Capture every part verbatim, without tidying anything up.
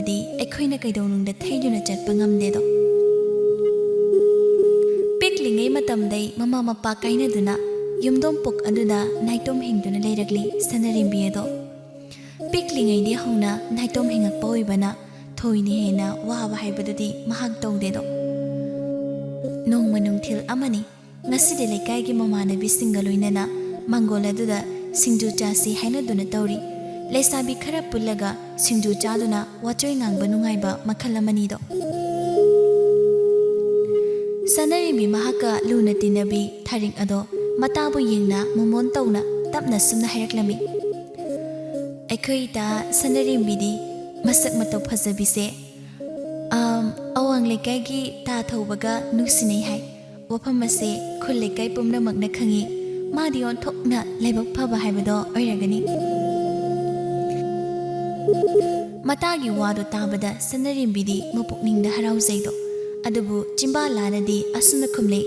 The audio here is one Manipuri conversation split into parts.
ꯗꯤ ꯑꯩꯈꯣꯏꯅ ꯀꯩꯗꯧꯅꯨꯡꯗ ꯊꯩꯗꯨꯅ ꯆꯠꯄ ꯉꯝꯗꯦꯗꯣ꯫ ꯄꯤꯛꯂꯤꯉꯩ ꯃꯇꯝꯗꯩ ꯃꯃꯥ ꯃꯄꯥ ꯀꯥꯏꯅꯗꯨꯅ ꯌꯨꯝꯗꯣꯡ ꯄꯣꯛ ꯑꯗꯨꯗ ꯅꯥꯏꯇꯣꯝ ꯍꯤꯡꯗꯨꯅ ꯂꯩꯔꯛꯂꯤ ꯁꯅꯔꯦꯝꯕꯤ ꯑꯗꯣ꯫ ꯄꯤꯛꯂꯤꯉꯩꯗꯤ ꯍꯧꯅ ꯅꯥꯏꯇꯣꯝ ꯍꯤꯡꯉꯛꯄ ꯑꯣꯏꯕꯅ ꯊꯣꯏꯅ ꯍꯦꯟꯅ ꯋꯥꯕ ꯍꯥꯏꯕꯗꯨꯗꯤ ꯃꯍꯥꯛ ꯇꯧꯗꯦꯗꯣ꯫ ꯅꯣꯡꯃ ꯅꯨꯡꯊꯤꯜ ꯑꯃꯅꯤ꯫ ꯉꯁꯤꯗꯤ ꯂꯩꯀꯥꯏꯒꯤ ꯃꯃꯥꯟꯅꯕꯤꯁꯤꯡꯒ ꯂꯣꯏꯅꯅ ꯃꯪꯒꯣꯜ ꯑꯗꯨꯗ ꯁꯤꯡꯖꯨ ꯆꯥꯁꯤ ꯍꯥꯏꯅꯗꯨꯅ ꯇꯧꯔꯤ꯫ ꯂꯩꯁꯥꯕꯤ ꯈꯔ ꯄꯨꯜꯂꯒ ꯁꯤꯡꯖꯨ ꯆꯥꯗꯨꯅ ꯋꯥꯆꯣꯏ ꯉꯥꯡꯕ ꯅꯨꯡꯉꯥꯏꯕ ꯃꯈꯜ ꯑꯃꯅꯤꯗꯣ꯫ ꯁꯅꯔꯦꯝꯕꯤ ꯃꯍꯥꯛꯀ ꯂꯨꯅ ꯇꯤꯟꯅꯕꯤ ꯊꯥꯔꯤꯛ ꯑꯗꯣ ꯃꯇꯥꯕꯨ ꯌꯦꯡꯅ ꯃꯣꯃꯣꯟ ꯇꯧꯅ ꯇꯞꯅ ꯁꯨꯝꯅ ꯍꯥꯏꯔꯛꯂꯝꯃꯤ꯫ ꯑꯩꯈꯣꯏ ꯏꯇꯥ ꯁꯅꯔꯦꯝꯕꯤꯗꯤ ꯃꯁꯛ ꯃꯇꯧ ꯐꯖꯕꯤꯁꯦ, ꯑꯝ, ꯑꯋꯥꯡ ꯂꯩꯀꯥꯏꯒꯤ ꯇꯥ ꯊꯧꯕꯒ ꯅꯨꯡꯁꯤꯅꯩ ꯍꯥꯏ꯫ ꯋꯥꯐꯝ ꯑꯁꯦ ꯈꯨꯜ ꯂꯩꯀꯥꯏ ꯄꯨꯝꯅꯃꯛꯅ ꯈꯪꯉꯤ꯫ ꯃꯥꯗꯤ ꯑꯣꯟꯊꯣꯛꯅ ꯂꯥꯏꯕꯛ ꯐꯕ ꯍꯥꯏꯕꯗꯣ ꯑꯣꯏꯔꯒꯅꯤ꯫ ꯃꯇꯥꯒꯤ ꯋꯥꯗꯣ ꯇꯥꯕꯗ ꯁꯅꯔꯦꯝꯕꯤꯗꯤ ꯃꯄꯨꯛꯅꯤꯡꯗ ꯍꯔꯥꯎꯖꯩꯗꯣ꯫ ꯑꯗꯨꯕꯨ ꯆꯤꯝꯕꯥꯜ ꯂꯥꯅꯗꯤ ꯑꯁꯨꯝꯅ ꯈꯨꯝꯂꯦ,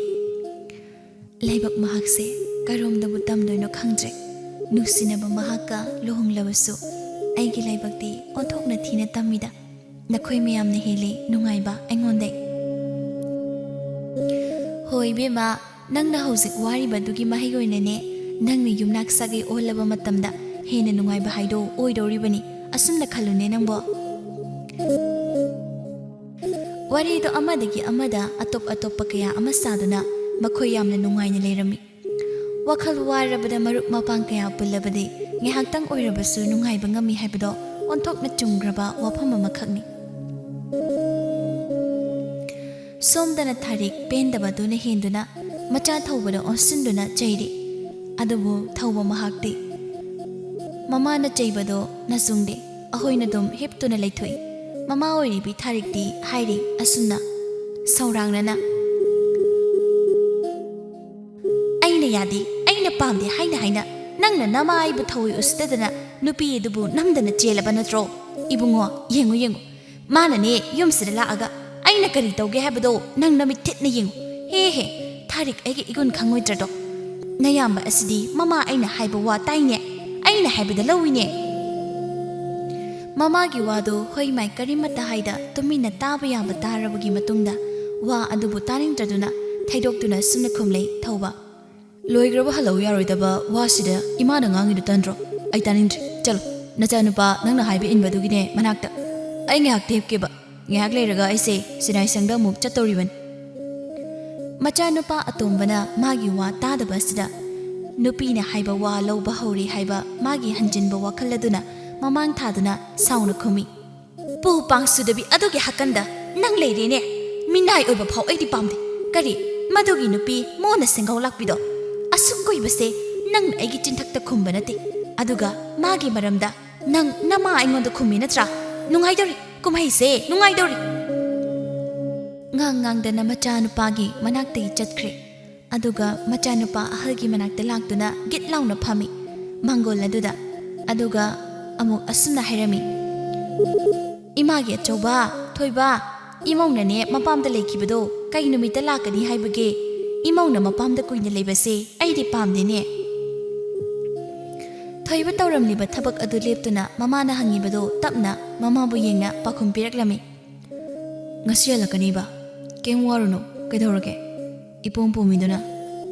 ꯂꯥꯏꯕꯛ ꯃꯍꯥꯛꯁꯦ ꯀꯔꯣꯝꯗꯕꯨ ꯇꯝꯗꯣꯏꯅꯣ ꯈꯪꯗ꯭ꯔꯦ꯫ ꯅꯨꯡꯁꯤꯅꯕ ꯃꯍꯥꯛꯀ ꯂꯨꯍꯣꯡꯂꯕꯁꯨ ꯑꯩꯒꯤ ꯂꯥꯏꯕꯛꯇꯤ ꯑꯣꯟꯊꯣꯛꯅ ꯊꯤꯅ ꯇꯝꯃꯤꯗ꯫ ꯅꯈꯣꯏ ꯃꯌꯥꯝꯅ ꯍꯦꯜꯂꯤ ꯅꯨꯡꯉꯥꯏꯕ ꯑꯩꯉꯣꯟꯗꯩ꯫ ꯍꯣꯏ ꯏꯕꯦꯝꯃ, ꯅꯪꯅ ꯍꯧꯖꯤꯛ ꯋꯥꯔꯤꯕꯗꯨꯒꯤ ꯃꯍꯩ ꯑꯣꯏꯅꯅꯦ, ꯅꯪꯅ ꯌꯨꯝꯅꯥꯛ ꯁꯥꯒꯩ ꯑꯣꯜꯂꯕ ꯃꯇꯝꯗ ꯍꯦꯟꯅ ꯅꯨꯡꯉꯥꯏꯕ ꯍꯥꯏꯗꯣ ꯑꯣꯏꯗꯧꯔꯤꯕꯅꯤ꯫ ꯑꯁꯨꯝꯅ ꯈꯜꯂꯨꯅꯦ ꯅꯪꯕꯣ꯫ ꯋꯥꯔꯤꯗꯣ ꯑꯃꯗꯒꯤ ꯑꯃꯗ ꯑꯇꯣꯞ ꯑꯇꯣꯞꯄ ꯀꯌꯥ ꯑꯃ ꯁꯥꯗꯨꯅ ꯃꯈꯣꯏ ꯌꯥꯝꯅ ꯅꯨꯡꯉꯥꯏꯅ ꯂꯩꯔꯝꯃꯤ꯫ ꯋꯥꯈꯜ ꯋꯥꯔꯕꯗ ꯃꯔꯨꯞ ꯃꯄꯥꯡ ꯀꯌꯥ ꯄꯨꯜꯂꯕꯗꯤ ꯉꯥꯏꯍꯥꯛꯇꯪ ꯑꯣꯏꯔꯕꯁꯨ ꯅꯨꯡꯉꯥꯏꯕ ꯉꯝꯃꯤ ꯍꯥꯏꯕꯗꯣ ꯑꯣꯟꯊꯣꯛꯅ ꯆꯨꯝꯈ꯭ꯔꯕ ꯋꯥꯐꯝ ꯑꯃꯈꯛꯅꯤ꯫ ꯁꯣꯝꯗꯅ ꯊꯥꯔꯤꯛ ꯄꯦꯟꯗꯕꯗꯨꯅ ꯍꯦꯟꯗꯨꯅ ꯃꯆꯥ ꯊꯧꯕꯗ ꯑꯣꯟꯁꯤꯟꯗꯨꯅ ꯆꯩꯔꯤ꯫ ꯑꯗꯨꯕꯨ ꯊꯧꯕ ꯃꯍꯥꯛꯇꯤ ꯃꯃꯥꯅ ꯆꯩꯕꯗꯣ ꯅꯆꯨꯡꯗꯦ꯫ ꯑꯍꯣꯏꯅ ꯑꯗꯨꯝ ꯍꯤꯞꯇꯨꯅ ꯂꯩꯊꯣꯛꯏ꯫ ꯃꯃꯥ ꯑꯣꯏꯔꯤꯕꯤ ꯊꯥꯔꯤꯛꯇꯤ ꯍꯥꯏꯔꯤ ꯑꯁꯨꯝꯅ ꯁꯧꯔꯥꯡꯅꯅ, "ꯑꯩꯅ ꯌꯥꯗꯦ, ꯑꯩꯅ ꯄꯥꯝꯗꯦ ꯍꯥꯏꯅ ꯍꯥꯏꯅ ꯅꯪꯅ ꯅꯃꯥ ꯑꯩꯕꯨ ꯊꯧꯑꯣꯏ ꯎꯁꯤꯠꯇꯗꯅ ꯅꯨꯄꯤ ꯑꯗꯨꯕꯨ ꯅꯝꯗꯅ ꯆꯦꯜꯂꯕ ꯅꯠꯇ꯭ꯔꯣ? ꯏꯕꯨꯡꯉꯣ, ꯌꯦꯡꯉꯨ, ꯌꯦꯡꯉꯨ, ꯃꯥꯅꯅꯦ ꯌꯨꯝꯁꯤꯗ ꯂꯥꯛꯑꯒ ꯑꯩꯅ ꯀꯔꯤ ꯇꯧꯒꯦ ꯍꯥꯏꯕꯗꯣ ꯅꯪ ꯅꯃꯤꯠ ꯊꯤꯠꯅ ꯌꯦꯡꯉꯨ꯫ ꯍꯦ ꯍꯦ, ꯊꯥꯔꯤꯛ ꯑꯩꯒꯤ ꯏꯒꯨꯟ ꯈꯪꯉꯣꯏꯗ꯭ꯔꯗꯣ? ꯅꯌꯥꯝꯕ ꯑꯁꯤꯗꯤ ꯃꯃꯥ ꯑꯩꯅ ꯍꯥꯏꯕ ꯋꯥ ꯇꯥꯏꯅꯦ, ꯑꯩꯅ ꯍꯥꯏꯕꯗ ꯂꯧꯏꯅꯦ꯫" ꯃꯃꯥꯒꯤ ꯋꯥꯗꯨ ꯍꯣꯏ ꯃꯥꯏ ꯀꯔꯤꯃꯠꯇ ꯍꯥꯏꯗ ꯇꯨꯃꯤꯟꯅ ꯇꯥꯕ ꯌꯥꯕ ꯇꯥꯔꯕꯒꯤ ꯃꯇꯨꯡꯗ ꯋꯥ ꯑꯗꯨꯕꯨ ꯇꯥꯅꯤꯡꯗ꯭ꯔꯗꯨꯅ ꯊꯩꯗꯣꯛꯇꯨꯅ ꯁꯨꯝꯅ ꯈꯨꯝꯂꯩ ꯊꯧꯕ꯫ ꯂꯣꯏꯈ꯭ꯔꯕ ꯍꯜꯂꯛꯎ ꯌꯥꯔꯣꯏꯗꯕ ꯋꯥꯁꯤꯗ ꯏꯃꯥꯅ ꯉꯥꯡꯉꯤꯗꯨ ꯇꯟꯗ꯭ꯔꯣ? ꯑꯩ ꯇꯥꯅꯤꯡꯗ꯭ꯔꯦ꯫ ꯆꯠꯂꯣ, ꯅꯆꯥꯅꯨꯄꯥ ꯅꯪꯅ ꯍꯥꯏꯕ ꯏꯟꯕꯗꯨꯒꯤꯅꯦ ꯃꯅꯥꯛꯇ꯫ ꯑꯩ ꯉꯥꯏꯍꯥꯛꯇꯤ ꯍꯤꯞꯀꯦꯕ꯫ ꯉꯥꯏꯍꯥꯛ ꯂꯩꯔꯒ ꯑꯩꯁꯦ ꯆꯤꯅꯥꯏꯁꯪꯗ ꯑꯃꯨꯛ ꯆꯠꯇꯧꯔꯤꯕꯅꯤ꯫ ꯃꯆꯥꯅꯨꯄꯥ ꯑꯇꯣꯝꯕꯅ ꯃꯥꯒꯤ ꯋꯥ ꯇꯥꯗꯕ ꯑꯁꯤꯗ ꯅꯨꯄꯤꯅ ꯍꯥꯏꯕ ꯋꯥ ꯂꯧꯕ ꯍꯧꯔꯤ ꯍꯥꯏꯕ ꯃꯥꯒꯤ ꯍꯟꯖꯤꯟꯕ ꯋꯥꯈꯜ ꯑꯗꯨꯅ ꯃꯃꯥꯡ ꯊꯥꯗꯨꯅ ꯁꯥꯎꯅ ꯈꯨꯝꯃꯤ꯫ ꯄꯨ ꯄꯥꯡꯁꯨꯗꯕꯤ ꯑꯗꯨꯒꯤ ꯍꯥꯀꯟꯗ ꯅꯪ ꯂꯩꯔꯦꯅꯦ꯫ ꯃꯤꯅꯥꯏ ꯑꯣꯏꯕ ꯐꯥꯎ ꯑꯩꯗꯤ ꯄꯥꯝꯗꯦ꯫ ꯀꯔꯤ? ꯃꯗꯨꯒꯤ ꯅꯨꯄꯤ ꯃꯣꯟꯅ ꯁꯦꯡꯒꯥꯎ ꯂꯥꯛꯄꯤꯗꯣ? ꯑꯁꯨꯛ ꯀꯨꯏꯕꯁꯦ ꯅꯪꯅ ꯑꯩꯒꯤ ꯆꯤꯟꯊꯛꯇ ꯈꯨꯝꯕ ꯅꯠꯇꯦ꯫ ꯑꯗꯨꯒ ꯃꯥꯒꯤ ꯃꯔꯝꯗ ꯅꯪ ꯅꯃꯥ ꯑꯩꯉꯣꯟꯗ ꯈꯨꯝꯃꯤ ꯅꯠꯇ꯭ꯔꯥ? ꯅꯨꯡꯉꯥꯏꯗꯧꯔꯤ, ꯀꯨꯝꯍꯩꯁꯦ ꯅꯨꯡꯉꯥꯏꯗꯧꯔꯤ꯫ ꯉꯥꯡ ꯉꯥꯡꯗꯅ ꯃꯆꯥꯅꯨꯄꯥꯒꯤ ꯃꯅꯥꯛꯇꯒꯤ ꯆꯠꯈ꯭ꯔꯦ꯫ ꯑꯗꯨꯒ ꯃꯆꯥꯅꯨꯄꯥ ꯑꯍꯜꯒꯤ ꯃꯅꯥꯛꯇ ꯂꯥꯛꯇꯨꯅ ꯒꯤꯠ ꯂꯥꯎꯅ ꯐꯝꯃꯤ ꯃꯥꯡꯒꯣꯜ ꯑꯗꯨꯗ꯫ ꯑꯗꯨꯒ ꯑꯃꯨꯛ ꯑꯁꯨꯝꯅ ꯍꯥꯏꯔꯝꯃꯤ, "ꯏꯃꯥꯒꯤ ꯑꯆꯧꯕ, ꯊꯣꯏꯕ, ꯏꯃꯧꯅꯅꯦ ꯃꯄꯥꯝꯗ ꯂꯩꯈꯤꯕꯗꯣ ꯀꯩ ꯅꯨꯃꯤꯠꯇ ꯂꯥꯛꯀꯅꯤ ꯍꯥꯏꯕꯒꯦ? ꯏꯃꯧꯅ ꯃꯄꯥꯝꯗ ꯀꯨꯏꯅ ꯂꯩꯕꯁꯦ ꯑꯩꯗꯤ ꯄꯥꯝꯗꯦꯅꯦ"꯫ ꯊꯣꯏꯕ ꯇꯧꯔꯝꯂꯤꯕ ꯊꯕꯛ ꯑꯗꯨ ꯂꯦꯞꯇꯨꯅ ꯃꯃꯥꯅ ꯍꯪꯉꯤꯕꯗꯨ ꯇꯞꯅ ꯃꯃꯥꯕꯨ ꯌꯦꯡꯅ ꯄꯥꯎꯈꯨꯝ ꯄꯤꯔꯛꯂꯝꯃꯤ꯫ "ꯉꯁꯤ ꯍꯜꯂꯛꯀꯅꯤꯕ꯫ ꯀꯩꯝ ꯋꯥꯔꯨꯅꯨ꯫ ꯀꯩꯗꯧꯔꯒꯦ?" ꯏꯄꯣꯝ ꯄꯣꯝꯃꯤꯗꯨꯅ꯫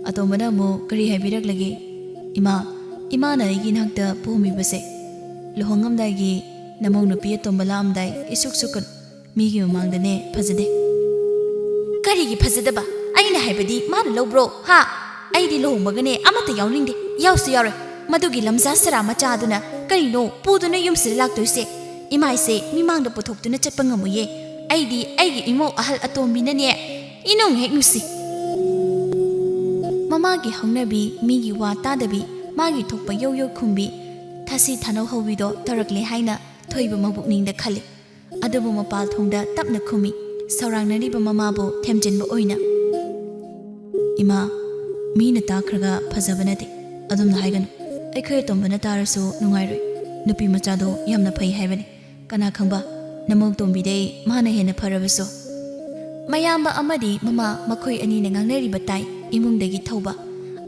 ꯑꯇꯣꯝꯕꯅ ꯑꯃꯨꯛ ꯀꯔꯤ ꯍꯥꯏꯕꯤꯔꯛꯂꯒꯦ? "ꯏꯃꯥ, ꯏꯃꯥꯅ ꯑꯩꯒꯤ ꯏꯅꯥꯛꯇ ꯄꯣꯝꯃꯤꯕꯁꯦ ꯂꯨꯍꯣꯡꯉꯝꯗꯥꯏꯒꯤ ꯅꯃꯧ ꯅꯨꯄꯤ ꯑꯇꯣꯝꯕ ꯂꯥꯛꯑꯝꯗꯥꯏ ꯏꯁꯨꯛ ꯁꯨꯛꯀꯅꯨ꯫ ꯃꯤꯒꯤ ꯃꯃꯥꯡꯗꯅꯦ ꯐꯖꯗꯦ"꯫ "ꯀꯔꯤꯒꯤ ꯐꯖꯗꯕ? ꯑꯩꯅ ꯍꯥꯏꯕꯗꯤ ꯃꯥꯅ ꯂꯧꯕ꯭ꯔꯣ? ꯍꯥ? ꯑꯩꯗꯤ ꯂꯨꯍꯣꯡꯕꯒꯅꯦ ꯑꯃꯠꯇ ꯌꯥꯎꯅꯤꯡꯗꯦ꯫ ꯌꯥꯎꯁꯨ ꯌꯥꯎꯔꯣꯏ꯫ ꯃꯗꯨꯒꯤ ꯂꯝꯖꯥ ꯁꯔꯥ ꯃꯆꯥ ꯑꯗꯨꯅ ꯀꯔꯤꯅꯣ ꯄꯨꯗꯨꯅ ꯌꯨꯝꯁꯤꯗ ꯂꯥꯛꯇꯣꯏꯁꯦ? ꯏꯃꯥꯏꯁꯦ ꯃꯤꯃꯥꯡꯗ ꯄꯨꯊꯣꯛꯇꯨꯅ ꯆꯠꯄ ꯉꯝꯃꯣꯏꯌꯦ꯫ ꯑꯩꯗꯤ ꯑꯩꯒꯤ ꯏꯃꯧ ꯑꯍꯜ ꯑꯇꯣꯝꯕꯤꯅꯅꯦ ꯏꯅꯨꯡ ꯍꯦꯛ ꯅꯨꯡꯁꯤ"꯫ ꯃꯃꯥꯒꯤ ꯍꯧꯅꯕꯤ, ꯃꯤꯒꯤ ꯋꯥ ꯇꯥꯗꯕꯤ, ꯃꯥꯒꯤ ꯊꯣꯛꯄ ꯌꯧ ꯌꯧ ꯈꯨꯝꯕꯤ, ꯊꯥꯁꯤ ꯊꯥꯅꯧ ꯍꯧꯕꯤꯗꯣ ꯇꯧꯔꯛꯂꯦ ꯍꯥꯏꯅ ꯊꯣꯏꯕ ꯃꯕꯨꯛꯅꯤꯡꯗ ꯈꯜꯂꯤ꯫ ꯑꯗꯨꯕꯨ ꯃꯄꯥꯜ ꯊꯣꯡꯗ ꯇꯞꯅ ꯈꯨꯝꯃꯤ, ꯁꯧꯔꯥꯡꯅꯔꯤꯕ ꯃꯃꯥꯕꯨ ꯊꯦꯝꯖꯤꯟꯕ ꯑꯣꯏꯅ꯫ "ꯏꯃꯥ, ꯃꯤꯅ ꯇꯥꯈ꯭ꯔꯒ ꯐꯖꯕ ꯅꯠꯇꯦ꯫ ꯑꯗꯨꯝꯅ ꯍꯥꯏꯒꯅꯨ꯫ ꯑꯩꯈꯣꯏ ꯑꯇꯣꯝꯕꯅ ꯇꯥꯔꯁꯨ ꯅꯨꯡꯉꯥꯏꯔꯣꯏ꯫ ꯅꯨꯄꯤ ꯃꯆꯥꯗꯣ ꯌꯥꯝꯅ ꯐꯩ ꯍꯥꯏꯕꯅꯤ꯫ ꯀꯅꯥ ꯈꯪꯕ, ꯅꯃꯧ ꯇꯣꯝꯕꯤꯗꯩ ꯃꯥꯅ ꯍꯦꯟꯅ ꯐꯔꯕꯁꯨ"꯫ ꯃꯌꯥꯝꯕ ꯑꯃꯗꯤ ꯃꯃꯥ ꯃꯈꯣꯏ ꯑꯅꯤꯅ ꯉꯥꯡꯅꯔꯤꯕ ꯇꯥꯏ ꯏꯃꯨꯡꯗꯒꯤ ꯊꯧꯕ꯫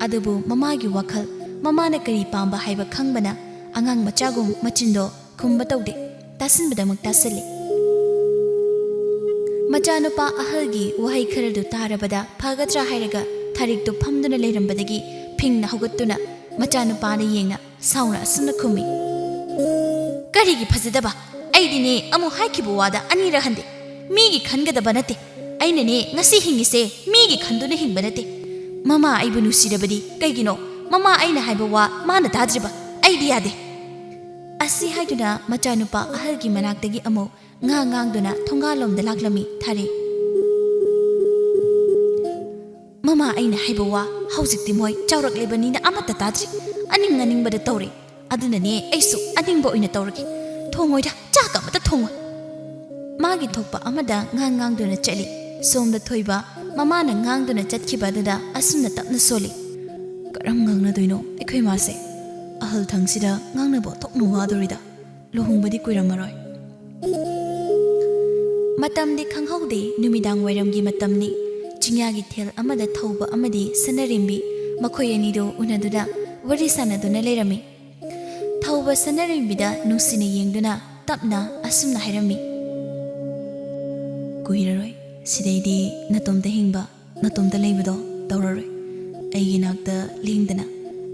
ꯑꯗꯨꯕꯨ ꯃꯃꯥꯒꯤ ꯋꯥꯈꯜ, ꯃꯃꯥꯅ ꯀꯔꯤ ꯄꯥꯝꯕ ꯍꯥꯏꯕ ꯈꯪꯕꯅ ꯑꯉꯥꯡ ꯃꯆꯥꯒꯨꯝ ꯃꯆꯤꯟꯗꯣ ꯈꯨꯝꯕ ꯇꯧꯗꯦ꯫ ꯇꯥꯁꯤꯟꯕꯗꯃꯛ ꯇꯥꯁꯤꯜꯂꯤ꯫ ꯃꯆꯥꯅꯨꯄꯥ ꯑꯍꯜꯒꯤ ꯋꯥꯍꯩ ꯈꯔꯗꯨ ꯇꯥꯔꯕꯗ ꯐꯒꯗ꯭ꯔꯥ ꯍꯥꯏꯔꯒ ꯊꯥꯔꯤꯛꯇꯨ ꯐꯝꯗꯨꯅ ꯂꯩꯔꯝꯕꯗꯒꯤ ꯐꯤꯡꯅ ꯍꯧꯒꯠꯇꯨꯅ ꯃꯆꯥꯅꯨꯄꯥꯗ ꯌꯦꯡꯅ ꯁꯥꯎꯅ ꯑꯁꯨꯝꯅ ꯈꯨꯝꯃꯤ, "ꯀꯔꯤꯒꯤ ꯐꯖꯗꯕ? ꯑꯩꯗꯤꯅꯦ ꯑꯃꯨꯛ ꯍꯥꯏꯈꯤꯕ ꯋꯥꯗ ꯑꯅꯤꯔꯛ ꯍꯟꯗꯦ꯫ ꯃꯤꯒꯤ ꯈꯟꯒꯗꯕ ꯅꯠꯇꯦ꯫ ꯑꯩꯅꯅꯦ ꯉꯁꯤ ꯍꯤꯡꯉꯤꯁꯦ ꯃꯤꯒꯤ ꯈꯟꯗꯨꯅ ꯍꯤꯡꯕ ꯅꯠꯇꯦ꯫ ꯃꯃꯥ ꯑꯩꯕꯨ ꯅꯨꯡꯁꯤꯔꯕꯗꯤ ꯀꯩꯒꯤꯅꯣ ꯃꯃꯥ ꯑꯩꯅ ꯍꯥꯏꯕ ꯋꯥ ꯃꯥꯅ ꯇꯥꯗ꯭ꯔꯤꯕ? ꯑꯩꯗꯤ ꯌꯥꯗꯦ"꯫ ꯑꯁꯤ ꯍꯥꯏꯗꯨꯅ ꯃꯆꯥꯅꯨꯄꯥ ꯑꯍꯜꯒꯤ ꯃꯅꯥꯛꯇꯒꯤ ꯑꯃꯨꯛ ꯉꯥ ꯉꯥꯡꯗꯨꯅ ꯊꯣꯡꯒꯥꯜꯂꯣꯝꯗ ꯂꯥꯛꯂꯝꯃꯤ ꯊꯥꯔꯤ꯫ "ꯃꯃꯥ ꯑꯩꯅ ꯍꯥꯏꯕ ꯋꯥ ꯍꯧꯖꯤꯛꯇꯤ ꯃꯣꯏ ꯆꯥꯎꯔꯛꯂꯤꯕꯅꯤꯅ ꯑꯃꯠꯇ ꯇꯥꯗ꯭ꯔꯤ꯫ ꯑꯅꯤꯡ ꯑꯅꯤꯡꯕꯗ ꯇꯧꯔꯤ꯫ ꯑꯗꯨꯅꯅꯦ ꯑꯩꯁꯨ ꯑꯅꯤꯡꯕ ꯑꯣꯏꯅ ꯇꯧꯔꯒꯦ꯫ ꯊꯣꯡꯉꯣꯏꯗ, ꯆꯥꯛ ꯑꯃꯠꯇ ꯊꯣꯡꯉꯣꯏ"꯫ ꯃꯥꯒꯤ ꯊꯣꯛꯄ ꯑꯃꯗ ꯉꯥꯡ ꯉꯥꯡꯗꯨꯅ ꯆꯠꯂꯤ꯫ ꯁꯣꯝꯗ ꯊꯣꯏꯕ ꯃꯃꯥꯅ ꯉꯥꯡꯗꯨꯅ ꯆꯠꯈꯤꯕ ꯑꯗꯨꯗ ꯑꯁꯨꯝꯅ ꯇꯞꯅ ꯁꯣꯜꯂꯤ, "ꯀꯔꯝ ꯉꯥꯡꯅꯗꯣꯏꯅꯣ ꯑꯩꯈꯣꯏ ꯃꯥꯁꯦ? ꯑꯍꯜ ꯊꯪꯁꯤꯗ ꯉꯥꯡꯅꯕ ꯊꯣꯛꯅ ꯋꯥꯗꯣꯔꯤꯗ꯫ ꯂꯨꯍꯣꯡꯕꯗꯤ ꯀꯨꯏꯔꯝꯃꯔꯣꯏ"꯫ ꯃꯇꯝꯗꯤ ꯈꯪꯍꯧꯗꯦ, ꯅꯨꯃꯤꯗꯥꯡ ꯋꯥꯏꯔꯝꯒꯤ ꯃꯇꯝꯅꯤ꯫ ꯆꯤꯡꯌꯥꯒꯤ ꯊꯦꯜ ꯑꯃꯗ ꯊꯧꯕ ꯑꯃꯗꯤ ꯁꯅꯔꯦꯝꯕꯤ ꯃꯈꯣꯏ ꯑꯅꯤꯗꯨ ꯎꯅꯗꯨꯅ ꯋꯥꯔꯤ ꯁꯥꯟꯅꯗꯨꯅ ꯂꯩꯔꯝꯃꯤ꯫ ꯊꯧꯕ ꯁꯅꯔꯦꯝꯕꯤꯗ ꯅꯨꯡꯁꯤꯅ ꯌꯦꯡꯗꯨꯅ ꯇꯞꯅ ꯑꯁꯨꯝꯅ ꯍꯥꯏꯔꯝꯃꯤ, "ꯀꯨꯏꯔꯔꯣꯏ, ꯁꯤꯗꯩꯗꯤ ꯅꯇꯣꯝꯇ ꯍꯤꯡꯕ, ꯅꯇꯣꯝꯇ ꯂꯩꯕꯗꯣ ꯇꯧꯔꯔꯣꯏ꯫ ꯑꯩꯒꯤ ꯅꯥꯛꯇ ꯂꯦꯡꯗꯅ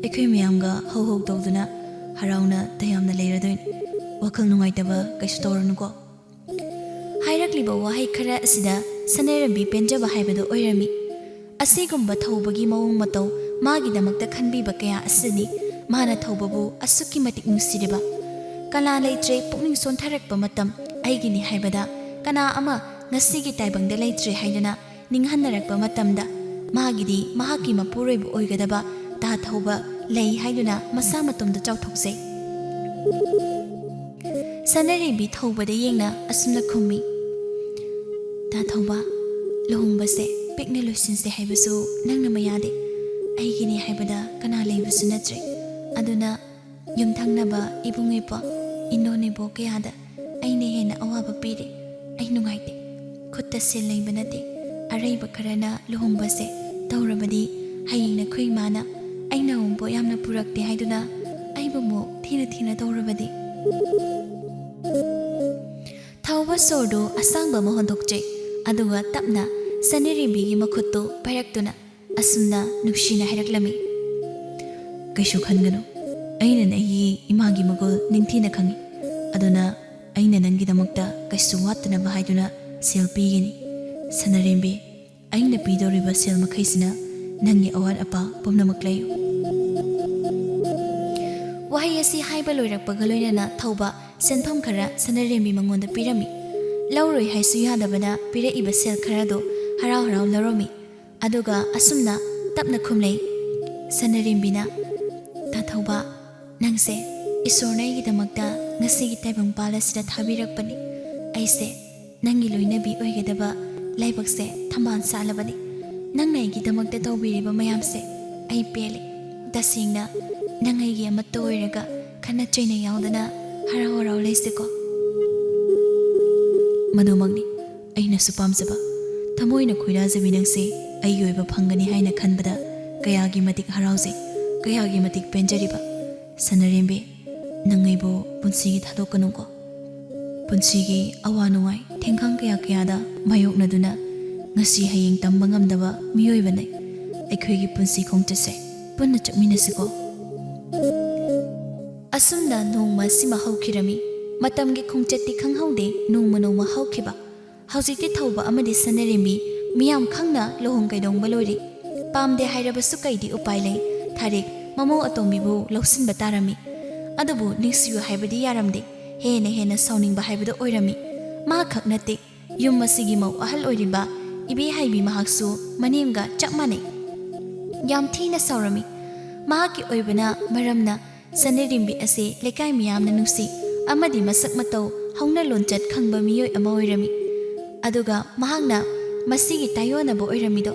ꯑꯩꯈꯣꯏ ꯃꯌꯥꯝꯒ ꯍꯧ ꯍꯧ ꯇꯧꯗꯨꯅ ꯍꯔꯥꯎꯅ ꯇꯌꯥꯝꯅ ꯂꯩꯔꯗꯣꯏꯅꯤ꯫ ꯋꯥꯈꯜ ꯅꯨꯡꯉꯥꯏꯇꯕ ꯀꯩꯁꯨ ꯇꯧꯔꯅꯨꯀꯣ"꯫ ꯍꯥꯏꯔꯛꯂꯤꯕ ꯋꯥꯍꯩ ꯈꯔ ꯑꯁꯤꯗ ꯁꯅꯔꯦꯝꯕꯤ ꯄꯦꯟꯖꯕ ꯍꯥꯏꯕꯗꯨ ꯑꯣꯏꯔꯝꯃꯤ꯫ ꯑꯁꯤꯒꯨꯝꯕ ꯊꯧꯕꯒꯤ ꯃꯑꯣꯡ ꯃꯇꯧ, ꯃꯥꯒꯤꯗꯃꯛꯇ ꯈꯟꯕꯤꯕ ꯀꯌꯥ ꯑꯁꯤꯅꯤ ꯃꯥꯅ ꯊꯧꯕꯕꯨ ꯑꯁꯨꯛꯀꯤ ꯃꯇꯤꯛ ꯅꯨꯡꯁꯤꯔꯤꯕ꯫ ꯀꯅꯥ ꯂꯩꯇ꯭ꯔꯦ ꯄꯨꯛꯅꯤꯡ ꯁꯣꯟꯊꯔꯛꯄ ꯃꯇꯝ ꯑꯩꯒꯤꯅꯤ ꯍꯥꯏꯕꯗ, ꯀꯅꯥ ꯑꯃ ꯉꯁꯤꯒꯤ ꯇꯥꯏꯕꯪꯗ ꯂꯩꯇ꯭ꯔꯦ ꯍꯥꯏꯗꯨꯅ ꯅꯤꯡꯍꯟꯅꯔꯛꯄ ꯃꯇꯝꯗ, ꯃꯥꯒꯤꯗꯤ ꯃꯍꯥꯛꯀꯤ ꯃꯄꯨꯔꯣꯏꯕ ꯑꯣꯏꯒꯗꯕ ꯇꯥ ꯊꯧꯕ ꯂꯩ ꯍꯥꯏꯗꯨꯅ ꯃꯁꯥ ꯃꯇꯣꯝꯗ ꯆꯥꯎꯊꯣꯛꯆꯩ꯫ ꯁꯅꯔꯦꯝꯕꯤ ꯊꯧꯕꯗ ꯌꯦꯡꯅ ꯑꯁꯨꯝꯅ ꯈꯨꯝꯃꯤ, "ꯇꯥ ꯊꯧꯕ, ꯂꯨꯍꯣꯡꯕꯁꯦ ꯄꯤꯛꯅ ꯂꯣꯏꯁꯤꯟꯁꯦ ꯍꯥꯏꯕꯁꯨ ꯅꯪꯅ ꯃꯌꯥꯗꯦ꯫ ꯑꯩꯒꯤꯅꯤ ꯍꯥꯏꯕꯗ ꯀꯅꯥ ꯂꯩꯕꯁꯨ ꯅꯠꯇ꯭ꯔꯦ꯫ ꯑꯗꯨꯅ ꯌꯨꯝꯊꯪꯅꯕ ꯏꯕꯨꯡ ꯏꯄ꯭ꯋꯥ, ꯏꯅꯣꯟ ꯏꯕꯣꯛ ꯀꯌꯥꯗ ꯑꯩꯅ ꯍꯦꯟꯅ ꯑꯋꯥꯕ ꯄꯤꯔꯦ꯫ ꯑꯩ ꯅꯨꯡꯉꯥꯏꯇꯦ꯫ ꯈꯨꯠꯇ ꯁꯦꯜ ꯂꯩꯕ ꯅꯠꯇꯦ꯫ ꯑꯔꯩꯕ ꯈꯔꯅ ꯂꯨꯍꯣꯡꯕꯁꯦ ꯇꯧꯔꯕꯗꯤ, ꯍꯌꯦꯡ ꯅꯈꯣꯏ ꯏꯃꯥꯅ ꯑꯩꯅ ꯑꯎꯟꯄꯣꯠ ꯌꯥꯝꯅ ꯄꯨꯔꯛꯇꯦ ꯍꯥꯏꯗꯨꯅ ꯑꯩꯕꯨ ꯑꯃꯨꯛ ꯊꯤꯅ ꯊꯤꯅ ꯇꯧꯔꯕꯗꯤ"꯫ ꯊꯧꯕ ꯁꯣꯔꯗꯨ ꯑꯁꯥꯡꯕ ꯑꯃ ꯍꯣꯟꯗꯣꯛꯆꯩ, ꯑꯗꯨꯒ ꯇꯞꯅ ꯁꯅꯔꯦꯝꯕꯤꯒꯤ ꯃꯈꯨꯠꯇꯨ ꯄꯥꯏꯔꯛꯇꯨꯅ ꯑꯁꯨꯝꯅ ꯅꯨꯡꯁꯤꯅ ꯍꯥꯏꯔꯛꯂꯝꯃꯤ꯫ "ꯀꯩꯁꯨ ꯈꯟꯒꯅꯨ, ꯑꯩꯅ ꯅꯪꯒꯤ ꯏꯃꯥꯒꯤ ꯃꯒꯨꯜ ꯅꯤꯡꯊꯤꯅ ꯈꯪꯏ꯫ ꯑꯗꯨꯅ ꯑꯩꯅ ꯅꯪꯒꯤꯗꯃꯛꯇ ꯀꯩꯁꯨ ꯋꯥꯠꯇꯅꯕ ꯍꯥꯏꯗꯨꯅ ꯁꯦꯜ ꯄꯤꯒꯅꯤ꯫ ꯁꯅꯔꯦꯝꯕꯤ, ꯑꯩꯅ ꯄꯤꯗꯧꯔꯤꯕ ꯁꯦꯜ ꯃꯈꯩꯁꯤꯅ ꯅꯪꯒꯤ ꯑꯋꯥꯠ ꯑꯄꯥ ꯄꯨꯝꯅꯃꯛ ꯂꯩꯌꯨ꯫" ꯋꯥꯍꯩ ꯑꯁꯤ ꯍꯥꯏꯕ ꯂꯣꯏꯔꯛꯄꯒ ꯂꯣꯏꯅꯅ ꯊꯧꯕ ꯁꯦꯟꯐꯝ ꯈꯔ ꯁꯅꯔꯦꯝꯕꯤ ꯃꯉꯣꯟꯗ ꯄꯤꯔꯝꯃꯤ꯫ ꯂꯧꯔꯣꯏ ꯍꯥꯏꯁꯨ ꯌꯥꯗꯕꯅ ꯄꯤꯔꯛꯏꯕ ꯁꯦꯜ ꯈꯔꯗꯨ ꯍꯔꯥꯎ ꯍꯔꯥꯎ ꯂꯧꯔꯝꯃꯤ꯫ ꯑꯗꯨꯒ ꯑꯁꯨꯝꯅ ꯇꯞꯅ ꯈꯨꯝꯂꯩ ꯁꯅꯔꯦꯝꯕꯤꯅ, "ꯇꯥꯊꯧꯕ, ꯅꯪꯁꯦ ꯏꯁꯣꯔꯅ ꯑꯩꯒꯤꯗꯃꯛꯇ ꯉꯁꯤꯒꯤ ꯇꯥꯏꯕꯪꯄꯥꯜ ꯑꯁꯤꯗ ꯊꯥꯕꯤꯔꯛꯄꯅꯤ꯫ ꯑꯩꯁꯦ ꯅꯪꯒꯤ ꯂꯣꯏꯅꯕꯤ ꯑꯣꯏꯒꯗꯕ ꯂꯥꯏꯕꯛꯁꯦ ꯊꯝꯕꯥꯜ ꯁꯥꯠꯂꯕꯅꯤ꯫ ꯅꯪꯅ ꯑꯩꯒꯤꯗꯃꯛꯇ ꯇꯧꯕꯤꯔꯤꯕ ꯃꯌꯥꯝꯁꯦ ꯑꯩ ꯄꯦꯜꯂꯦ꯫ ꯇꯁꯦꯡꯅ ꯅꯪ ꯑꯩꯒꯤ ꯑꯃꯠꯇ ꯑꯣꯏꯔꯒ ꯈꯠꯅ ꯆꯩꯅ ꯌꯥꯎꯗꯅ ꯍꯔꯥꯎ ꯍꯔꯥꯎ ꯂꯩꯁꯤꯀꯣ꯫" "ꯃꯗꯨꯃꯛꯅꯤ ꯑꯩꯅꯁꯨ ꯄꯥꯝꯖꯕ꯫ ꯊꯃꯣꯏꯅ ꯈꯣꯏꯗꯥꯖꯕꯤ ꯅꯪꯁꯦ ꯑꯩꯒꯤ ꯑꯣꯏꯕ ꯐꯪꯒꯅꯤ ꯍꯥꯏꯅ ꯈꯟꯕꯗ ꯀꯌꯥꯒꯤ ꯃꯇꯤꯛ ꯍꯔꯥꯎꯖꯩ, ꯀꯌꯥꯒꯤ ꯃꯇꯤꯛ ꯄꯦꯟꯖꯔꯤꯕ꯫ ꯁꯅꯔꯦꯝꯕꯤ, ꯅꯪ ꯑꯩꯕꯨ ꯄꯨꯟꯁꯤꯒꯤ ꯊꯥꯗꯣꯛꯀꯅꯨꯀꯣ꯫" ꯄꯨꯟꯁꯤꯒꯤ ꯑꯋꯥ ꯅꯨꯡꯉꯥꯏ ꯊꯦꯡꯈꯥꯡ ꯀꯌꯥ ꯀꯌꯥꯗ ꯃꯥꯌꯣꯛꯅꯗꯨꯅ ꯉꯁꯤ ꯍꯌꯦꯡ ꯇꯝꯕ ꯉꯝꯗꯕ ꯃꯤꯑꯣꯏꯕꯅꯤ꯫ ꯑꯩꯈꯣꯏꯒꯤ ꯄꯨꯟꯁꯤ ꯈꯣꯡꯆꯠꯁꯦ ꯄꯨꯟꯅ ꯆꯠꯃꯤꯟꯅꯁꯤꯀꯣ꯫ ꯑꯁꯨꯝꯅ ꯅꯣꯡꯃ ꯑꯁꯤꯃ ꯍꯧꯈꯤꯔꯝꯃꯤ꯫ ꯃꯇꯝꯒꯤ ꯈꯣꯡꯆꯠꯇꯤ ꯈꯪꯍꯧꯗꯦ, ꯅꯣꯡꯃ ꯅꯣꯡꯃ ꯍꯧꯈꯤꯕ꯫ ꯍꯧꯖꯤꯛꯇꯤ ꯊꯧꯕ ꯑꯃꯗꯤ ꯁꯅꯔꯦꯝꯕꯤ ꯃꯤꯌꯥꯝ ꯈꯪꯅ ꯂꯨꯍꯣꯡ ꯀꯩꯗꯣꯡꯕ ꯂꯣꯏꯔꯦ꯫ ꯄꯥꯝꯗꯦ ꯍꯥꯏꯔꯕꯁꯨ ꯀꯩꯗꯤ ꯎꯄꯥꯏ ꯂꯩ? ꯊꯥꯔꯤꯛ ꯃꯃꯧ ꯑꯇꯣꯝꯕꯤꯕꯨ ꯂꯧꯁꯤꯟꯕ ꯇꯥꯔꯝꯃꯤ꯫ ꯑꯗꯨꯕꯨ ꯅꯤꯡꯁꯤꯌꯨ ꯍꯥꯏꯕꯗꯤ ꯌꯥꯔꯝꯗꯦ꯫ ꯍꯦꯟꯅ ꯍꯦꯟꯅ ꯁꯥꯎꯅꯤꯡꯕ ꯍꯥꯏꯕꯗꯨ ꯑꯣꯏꯔꯝꯃꯤ꯫ ꯃꯥ ꯈꯛ ꯅꯠꯇꯦ, ꯌꯨꯝ ꯑꯁꯤꯒꯤ ꯃꯧ ꯑꯍꯜ ꯑꯣꯏꯔꯤꯕ ꯏꯕꯦ ꯍꯩꯕꯤ ꯃꯍꯥꯛꯁꯨ ꯃꯅꯦꯝꯒ ꯆꯞ ꯃꯥꯟꯅꯩ꯫ ꯌꯥꯝ ꯊꯤꯅ ꯁꯥꯎꯔꯝꯃꯤ꯫ ꯃꯍꯥꯛꯀꯤ ꯑꯣꯏꯕꯅ ꯃꯔꯝꯅ ꯁꯅꯔꯦꯝꯕꯤ ꯑꯁꯤ ꯂꯩꯀꯥꯏ ꯃꯤꯌꯥꯝꯅ ꯅꯨꯡꯁꯤ ꯑꯃꯗꯤ ꯃꯁꯛ ꯃꯇꯧ ꯍꯧꯅ ꯂꯣꯟꯆꯠ ꯈꯪꯕ ꯃꯤꯑꯣꯏ ꯑꯃ ꯑꯣꯏꯔꯝꯃꯤ꯫ ꯑꯗꯨꯒ ꯃꯍꯥꯛꯅ ꯃꯁꯤꯒꯤ ꯇꯥꯏꯑꯣꯟꯅꯕ ꯑꯣꯏꯔꯝꯃꯤꯗꯣ,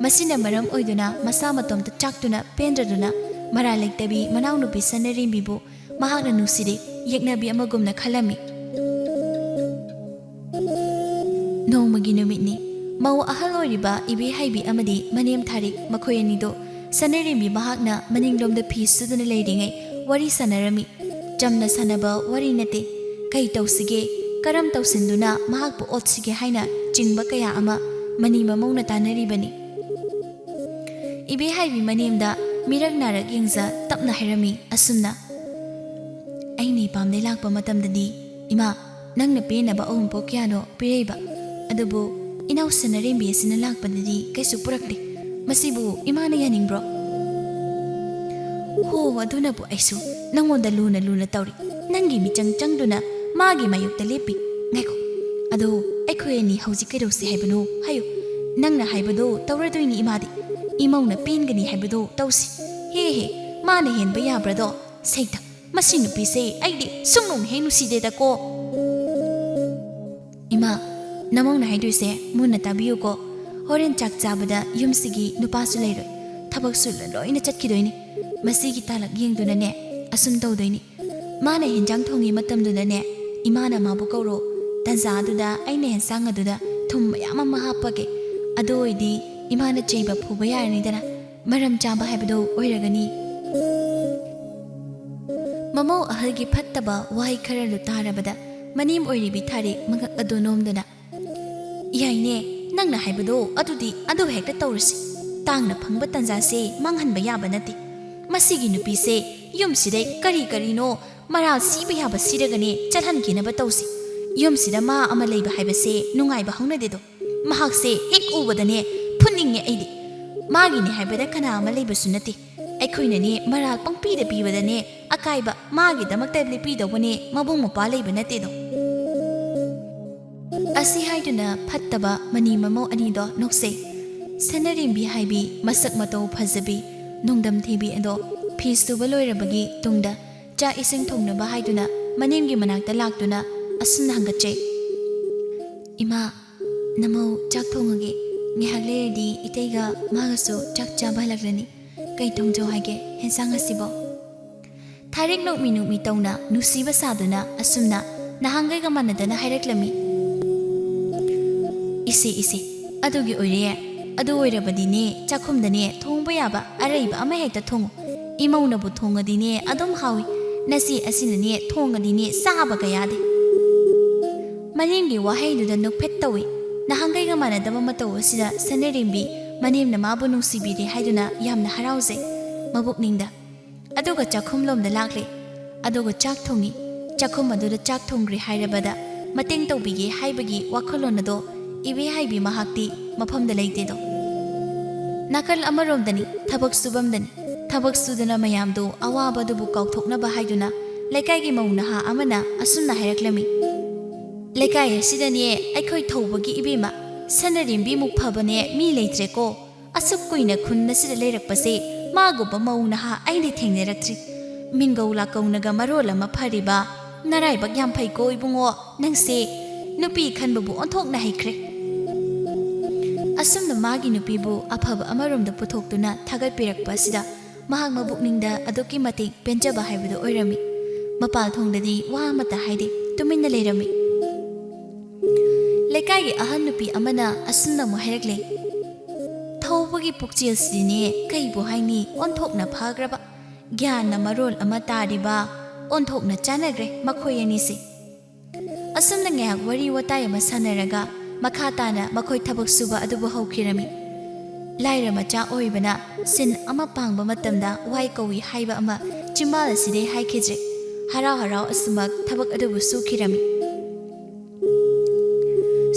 ꯃꯁꯤꯅ ꯃꯔꯝ ꯑꯣꯏꯗꯨꯅ ꯃꯁꯥ ꯃꯇꯣꯝꯇ ꯆꯥꯛꯇꯨꯅ ꯄꯦꯟꯗ꯭ꯔꯗꯨꯅ ꯃꯔꯥꯜ ꯂꯩꯇꯕꯤ ꯃꯅꯥꯎꯅꯨꯄꯤ ꯁꯅꯔꯦꯝꯕꯤꯕꯨ ꯃꯍꯥꯛꯅ ꯅꯨꯡꯁꯤꯗꯦ, ꯌꯦꯛꯅꯕꯤ ꯑꯃꯒꯨꯝꯅ ꯈꯜꯂꯝꯃꯤ꯫ ꯅꯣꯡꯃꯒꯤ ꯅꯨꯃꯤꯠꯅꯤ꯫ ꯃꯧ ꯑꯍꯜ ꯑꯣꯏꯔꯤꯕ ꯏꯕꯦ ꯍꯩꯕꯤ ꯑꯃꯗꯤ ꯃꯅꯦꯝ ꯊꯥꯔꯤꯛ, ꯃꯈꯣꯏ ꯑꯅꯤꯗꯣ ꯁꯅꯔꯦꯝꯕꯤ ꯃꯍꯥꯛꯅ ꯃꯅꯤꯡꯂꯣꯝꯗ ꯐꯤ ꯁꯨꯗꯨꯅ ꯂꯩꯔꯤꯉꯩ ꯋꯥꯔꯤ ꯁꯥꯟꯅꯔꯝꯃꯤ꯫ ꯆꯝꯅ ꯁꯥꯟꯅꯕ ꯋꯥꯔꯤ ꯅꯠꯇꯦ꯫ ꯀꯩ ꯇꯧꯁꯤꯒꯦ, ꯀꯔꯝ ꯇꯧꯁꯤꯟꯗꯨꯅ ꯃꯍꯥꯛꯄꯨ ꯑꯣꯠꯁꯤꯒꯦ ꯍꯥꯏꯅ ꯆꯤꯡꯕ ꯀꯌꯥ ꯑꯃ ꯃꯅꯤ ꯃꯃꯧꯅ ꯇꯥꯟꯅꯔꯤꯕꯅꯤ꯫ ꯏꯕꯦꯍꯥꯏꯕꯤ ꯃꯅꯦꯝꯗ ꯃꯤꯔꯛ ꯅꯥꯔꯛ ꯌꯦꯡꯖ ꯇꯞꯅ ꯍꯥꯏꯔꯝꯃꯤ ꯑꯁꯨꯝꯅ, "ꯑꯩꯅ ꯏꯄꯥꯝꯗꯩ ꯂꯥꯛꯄ ꯃꯇꯝꯗꯗꯤ, ꯏꯃꯥ, ꯅꯪꯅ ꯄꯦꯟꯅꯕ ꯑꯍꯨꯝ ꯄꯣꯛ ꯀꯌꯥꯅꯣ ꯄꯤꯔꯛꯏꯕ, ꯑꯗꯨꯕꯨ ꯏꯅꯥꯎ ꯁꯅꯥꯔꯦꯝꯕꯤ ꯑꯁꯤꯅ ꯂꯥꯛꯄꯗꯗꯤ ꯀꯩꯁꯨ ꯄꯨꯔꯛꯇꯦ꯫ ꯃꯁꯤꯕꯨ ꯏꯃꯥꯅ ꯌꯥꯅꯤꯡꯕ꯭ꯔꯣ?" "ꯍꯣ, ꯑꯗꯨꯅꯕꯨ ꯑꯩꯁꯨ ꯅꯪꯉꯣꯟꯗ ꯂꯨꯅ ꯂꯨꯅ ꯇꯧꯔꯤ꯫ ꯅꯪꯒꯤ ꯃꯤꯆꯪ ꯆꯪꯗꯨꯅ ꯃꯥꯒꯤ ꯃꯥꯌꯣꯛꯇ ꯂꯦꯞꯄꯤ꯫ ꯉꯥꯏꯈꯣ, ꯑꯗꯣ ꯑꯩꯈꯣꯏ ꯑꯅꯤ ꯍꯧꯖꯤꯛ ꯀꯩꯗꯧꯁꯤ ꯍꯥꯏꯕꯅꯣ? ꯍꯥꯏꯌꯨ꯫ ꯅꯪꯅ ꯍꯥꯏꯕꯗꯣ ꯇꯧꯔꯗꯣꯏꯅꯤ ꯏꯃꯥꯗꯤ꯫ ꯏꯃꯧꯅ ꯄꯦꯟꯒꯅꯤ ꯍꯥꯏꯕꯗꯣ ꯇꯧꯁꯤ꯫ ꯍꯦ ꯍꯦ, ꯃꯥꯅ ꯍꯦꯟꯕ ꯌꯥꯕ꯭ꯔꯗꯣ? ꯁꯩꯇ, ꯃꯁꯤ ꯅꯨꯄꯤꯁꯦ ꯑꯩꯗꯤ ꯁꯨꯡꯅꯨꯡ ꯍꯦꯛ ꯅꯨꯡꯁꯤꯗꯦꯗꯀꯣ꯫" "ꯏꯃꯥ, ꯅꯃꯧꯅ ꯍꯥꯏꯗꯣꯏꯁꯦ ꯃꯨꯟꯅ ꯇꯥꯕꯤꯌꯨꯀꯣ꯫ ꯍꯣꯔꯦꯟ ꯆꯥꯛ ꯆꯥꯕꯗ ꯌꯨꯝꯁꯤꯒꯤ ꯅꯨꯄꯥꯁꯨ ꯂꯩꯔꯣꯏ꯫ ꯊꯕꯛ ꯁꯨꯅ ꯂꯣꯏꯅ ꯆꯠꯈꯤꯗꯣꯏꯅꯤ꯫ ꯃꯁꯤꯒꯤ ꯇꯥꯂꯛ ꯌꯦꯡꯗꯨꯅꯅꯦ ꯑꯁꯨꯝ ꯇꯧꯗꯣꯏꯅꯤ꯫ ꯃꯥꯅ ꯍꯦꯟꯖꯥꯡ ꯊꯣꯡꯉꯤ ꯃꯇꯝꯗꯨꯗꯅꯦ ꯏꯃꯥꯅ ꯃꯥꯕꯨ ꯀꯧꯔꯣ꯫ ꯇꯟꯖꯥꯗꯨꯗ ꯑꯩꯅ ꯍꯦꯟꯖꯥꯡ ꯑꯗꯨꯗ ꯊꯨꯝ ꯃꯌꯥꯝ ꯑꯃ ꯍꯥꯞꯄꯒꯦ꯫ ꯑꯗꯨ ꯑꯣꯏꯗꯤ ꯏꯃꯥꯅ ꯆꯩꯕ ꯐꯨꯕ ꯌꯥꯔꯅꯤꯗꯅ꯫ ꯃꯔꯝ ꯆꯥꯕ ꯍꯥꯏꯕꯗꯣ ꯑꯣꯏꯔꯒꯅꯤ꯫" ꯃꯃꯧ ꯑꯍꯜꯒꯤ ꯐꯠꯇꯕ ꯋꯥꯍꯩ ꯈꯔꯗꯨ ꯇꯥꯔꯕꯗ ꯃꯅꯦꯝ ꯑꯣꯏꯔꯤꯕꯤ ꯊꯥꯔꯤ ꯃꯉꯛ ꯑꯗꯨ ꯅꯣꯝꯗꯨꯅ, "ꯌꯥꯏꯅꯦ, ꯅꯪꯅ ꯍꯥꯏꯕꯗꯣ ꯑꯗꯨꯗꯤ ꯑꯗꯨ ꯍꯦꯛꯇ ꯇꯧꯔꯁꯤ꯫ ꯇꯥꯡꯅ ꯐꯪꯕ ꯇꯟꯖꯥꯁꯦ ꯃꯥꯡꯍꯟꯕ ꯌꯥꯕ ꯅꯠꯇꯦ꯫ ꯃꯁꯤꯒꯤ ꯅꯨꯄꯤꯁꯦ ꯌꯨꯝꯁꯤꯗꯩ ꯀꯔꯤ ꯀꯔꯤꯅꯣ ꯃꯔꯥꯜ ꯁꯤꯕ ꯌꯥꯕ ꯁꯤꯔꯒꯅꯦ ꯆꯠꯍꯟꯈꯤꯅꯕ ꯇꯧꯁꯤ꯫ ꯌꯨꯝꯁꯤꯗ ꯃꯥ ꯑꯃ ꯂꯩꯕ ꯍꯥꯏꯕꯁꯦ ꯅꯨꯡꯉꯥꯏꯕ ꯍꯧꯅꯗꯦꯗꯣ꯫ ꯃꯍꯥꯛꯁꯦ ꯍꯦꯛ ꯎꯕꯗꯅꯦ ꯐꯨꯅꯤꯡꯉꯦ ꯑꯩꯗꯤ꯫ ꯃꯥꯒꯤꯅꯦ ꯍꯥꯏꯕꯗ ꯀꯅꯥ ꯑꯃ ꯂꯩꯕꯁꯨ ꯅꯠꯇꯦ꯫ ꯑꯩꯈꯣꯏꯅꯅꯦ ꯃꯔꯥꯜ ꯄꯪꯄꯤꯗ ꯄꯤꯕꯗꯅꯦ ꯑꯀꯥꯏꯕ ꯃꯥꯒꯤꯗꯃꯛꯇ ꯂꯦꯞꯄꯤꯗꯧꯕꯅꯦ ꯃꯕꯨꯡ ꯃꯧꯄ꯭ꯋꯥ ꯂꯩꯕ ꯅꯠꯇꯦꯗꯣ꯫" ꯑꯁꯤ ꯍꯥꯏꯗꯨꯅ ꯐꯠꯇꯕ ꯃꯅꯤ ꯃꯃꯧ ꯑꯅꯤꯗꯣ ꯅꯣꯛꯆꯩ꯫ ꯁꯅꯔꯦꯝꯕꯤ ꯍꯥꯏꯕꯤ ꯃꯁꯛ ꯃꯇꯧ ꯐꯖꯕꯤ ꯅꯣꯡꯗꯝ ꯊꯤꯕꯤ ꯑꯗꯣ ꯐꯤ ꯁꯨꯕ ꯂꯣꯏꯔꯕꯒꯤ ꯇꯨꯡꯗ ꯆꯥꯛ ꯏꯁꯤꯡ ꯊꯣꯡꯅꯕ ꯍꯥꯏꯗꯨꯅ ꯃꯅꯦꯝꯒꯤ ꯃꯅꯥꯛꯇ ꯂꯥꯛꯇꯨꯅ ꯑꯁꯨꯝꯅ ꯍꯪꯒꯠꯆꯩ, "ꯏꯃꯥ, ꯅꯃꯧ ꯆꯥꯛ ꯊꯣꯡꯉꯒꯦ꯫ ꯉꯥꯏꯍꯥꯛ ꯂꯩꯔꯗꯤ ꯏꯇꯩꯒ ꯃꯥꯒꯁꯨ ꯆꯥꯛ ꯆꯥꯕ ꯍꯜꯂꯛꯂꯅꯤ꯫ ꯀꯩ ꯊꯣꯡꯖꯧ ꯍꯥꯏꯒꯦ ꯍꯦꯟꯁꯥꯡ ꯑꯁꯤꯕꯣ?" ꯊꯥꯔꯤꯛ ꯅꯣꯛꯃꯤ ꯅꯣꯛꯃꯤ ꯇꯧꯅ ꯅꯨꯡꯁꯤꯕ ꯁꯥꯗꯨꯅ ꯑꯁꯨꯝꯅ ꯅꯍꯥꯟꯈꯩꯒ ꯃꯥꯟꯅꯗꯅ ꯍꯥꯏꯔꯛꯂꯝꯃꯤ, "ꯏꯁꯦ, ꯏꯁꯦ, ꯑꯗꯨꯒꯤ ꯑꯣꯏꯔꯦ꯫ ꯑꯗꯨ ꯑꯣꯏꯔꯕꯗꯤꯅꯦ, ꯆꯥꯛꯈꯨꯝꯗꯅꯦ ꯊꯣꯡꯕ ꯌꯥꯕ ꯑꯔꯩꯕ ꯑꯃ ꯍꯦꯛꯇ ꯊꯣꯡꯉꯨ꯫ ꯏꯃꯧꯅꯕꯨ ꯊꯣꯡꯉꯗꯤꯅꯦ ꯑꯗꯨꯝ ꯍꯥꯎꯏ꯫ ꯅꯆꯦ ꯑꯁꯤꯅꯅꯦ ꯊꯣꯡꯉꯗꯤꯅꯦ ꯆꯥꯕꯒ ꯌꯥꯗꯦ꯫ ꯃꯅꯦꯝꯒꯤ ꯋꯥꯍꯩꯗꯨꯗ ꯅꯣꯛꯐꯦꯠ ꯇꯧꯏ꯫ ꯅꯍꯥꯟꯈꯩꯒ ꯃꯥꯟꯅꯗꯕ ꯃꯇꯧ ꯑꯁꯤꯗ ꯁꯅꯔꯦꯝꯕꯤ ꯃꯅꯦꯝꯅ ꯃꯥꯕꯨ ꯅꯨꯡꯁꯤꯕꯤꯔꯦ ꯍꯥꯏꯗꯨꯅ ꯌꯥꯝꯅ ꯍꯔꯥꯎꯖꯩ ꯃꯕꯨꯛꯅꯤꯡꯗ꯫ ꯑꯗꯨꯒ ꯆꯥꯛꯈꯨꯝꯂꯣꯝꯗ ꯂꯥꯛꯂꯦ꯫ ꯑꯗꯨꯒ ꯆꯥꯛ ꯊꯣꯡꯉꯤ꯫ ꯆꯥꯛꯈꯨꯝ ꯑꯗꯨꯗ ꯆꯥꯛ ꯊꯣꯡꯈ꯭ꯔꯦ ꯍꯥꯏꯔꯕꯗ ꯃꯇꯦꯡ ꯇꯧꯕꯤꯒꯦ ꯍꯥꯏꯕꯒꯤ ꯋꯥꯈꯜꯂꯣꯟ ꯑꯗꯣ ꯏꯕꯦ ꯍꯥꯏꯕꯤ ꯃꯍꯥꯛꯇꯤ ꯃꯐꯝꯗ ꯂꯩꯇꯦꯗꯣ꯫ ꯅꯥꯀꯜ ꯑꯃꯔꯣꯝꯗꯅꯤ, ꯊꯕꯛ ꯁꯨꯐꯝꯗꯅꯤ꯫ ꯊꯕꯛ ꯁꯨꯗꯨꯅ ꯃꯌꯥꯝꯗꯨ ꯑꯋꯥꯕꯗꯨꯕꯨ ꯀꯥꯎꯊꯣꯛꯅꯕ ꯍꯥꯏꯗꯨꯅ ꯂꯩꯀꯥꯏꯒꯤ ꯃꯧ ꯅꯍꯥ ꯑꯃꯅ ꯑꯁꯨꯝꯅ ꯍꯥꯏꯔꯛꯂꯝꯃꯤ, "ꯂꯩꯀꯥꯏ ꯑꯁꯤꯗꯅꯦ ꯑꯩꯈꯣꯏ ꯊꯧꯕꯒꯤ ꯏꯕꯦꯝꯃ ꯁꯅꯔꯦꯝꯕꯤꯃꯨꯛ ꯐꯕꯅꯦ ꯃꯤ ꯂꯩꯇ꯭ꯔꯦꯀꯣ꯫ ꯑꯁꯨꯛ ꯀꯨꯏꯅ ꯈꯨꯟ ꯑꯁꯤꯗ ꯂꯩꯔꯛꯄꯁꯦ ꯃꯥꯒꯨꯝꯕ ꯃꯧ ꯅꯍꯥ ꯑꯩꯅ ꯊꯦꯡꯅꯔꯛꯇ꯭ꯔꯤ꯫ ꯃꯤꯡꯒꯧ ꯂꯥꯀꯧꯅꯒ ꯃꯔꯣꯜ ꯑꯃ ꯐꯔꯤꯕ꯫ ꯅꯔꯥꯏꯕꯛ ꯌꯥꯝ ꯐꯩꯀꯣ ꯏꯕꯨꯡꯉꯣ, ꯅꯪꯁꯦ ꯅꯨꯄꯤ ꯈꯟꯕꯕꯨ ꯑꯣꯟꯊꯣꯛꯅ ꯍꯩꯈ꯭ꯔꯦ"꯫ ꯑꯁꯨꯝꯅ ꯃꯥꯒꯤ ꯅꯨꯄꯤꯕꯨ ꯑꯐꯕ ꯑꯃꯔꯣꯝꯗ ꯄꯨꯊꯣꯛꯇꯨꯅ ꯊꯥꯒꯠꯄꯤꯔꯛꯄ ꯑꯁꯤꯗ ꯃꯍꯥꯛ ꯃꯕꯨꯛꯅꯤꯡꯗ ꯑꯗꯨꯛꯀꯤ ꯃꯇꯤꯛ ꯄꯦꯟꯖꯕ ꯍꯥꯏꯕꯗꯨ ꯑꯣꯏꯔꯝꯃꯤ꯫ ꯃꯄꯥꯜ ꯊꯣꯡꯗꯗꯤ ꯋꯥ ꯑꯃꯠꯇ ꯍꯥꯏꯗꯦ, ꯇꯨꯃꯤꯟꯅ ꯂꯩꯔꯝꯃꯤ꯫ ꯂꯩꯀꯥꯏꯒꯤ ꯑꯍꯟ ꯅꯨꯄꯤ ꯑꯃꯅ ꯑꯁꯨꯝꯅ ꯑꯃꯨꯛ ꯍꯥꯏꯔꯛꯂꯦ, "ꯊꯧꯕꯒꯤ ꯄꯨꯛꯆꯦꯜꯁꯤꯗꯤꯅꯦ ꯀꯩꯕꯨ ꯍꯥꯏꯅꯤ, ꯑꯣꯟꯊꯣꯛꯅ ꯐꯈ꯭ꯔꯕ꯫ ꯒ꯭ꯌꯥꯟꯅ ꯃꯔꯣꯜ ꯑꯃ ꯇꯥꯔꯤꯕ, ꯑꯣꯟꯊꯣꯛꯅ ꯆꯥꯟꯅꯈ꯭ꯔꯦ ꯃꯈꯣꯏ ꯑꯅꯤꯁꯦ"꯫ ꯑꯁꯨꯝꯅ ꯉꯥꯏꯍꯥꯛ ꯋꯥꯔꯤ ꯋꯥꯇꯥꯏ ꯑꯃ ꯁꯥꯟꯅꯔꯒ ꯃꯈꯥ ꯇꯥꯅ ꯃꯈꯣꯏ ꯊꯕꯛ ꯁꯨꯕ ꯑꯗꯨꯕꯨ ꯍꯧꯈꯤꯔꯝꯃꯤ꯫ ꯂꯥꯏꯔ ꯃꯆꯥ ꯑꯣꯏꯕꯅ ꯁꯤꯟ ꯑꯃ ꯄꯥꯡꯕ ꯃꯇꯝꯗ ꯋꯥꯏ ꯀꯧꯏ ꯍꯥꯏꯕ ꯑꯃ ꯆꯤꯝꯕꯥꯜ ꯑꯁꯤꯗꯩ ꯍꯥꯏꯈꯤꯗ꯭ꯔꯦ꯫ ꯍꯔꯥꯎ ꯍꯔꯥꯎ ꯑꯁꯨꯃꯛ ꯊꯕꯛ ꯑꯗꯨꯕꯨ ꯁꯨꯈꯤꯔꯝꯃꯤ꯫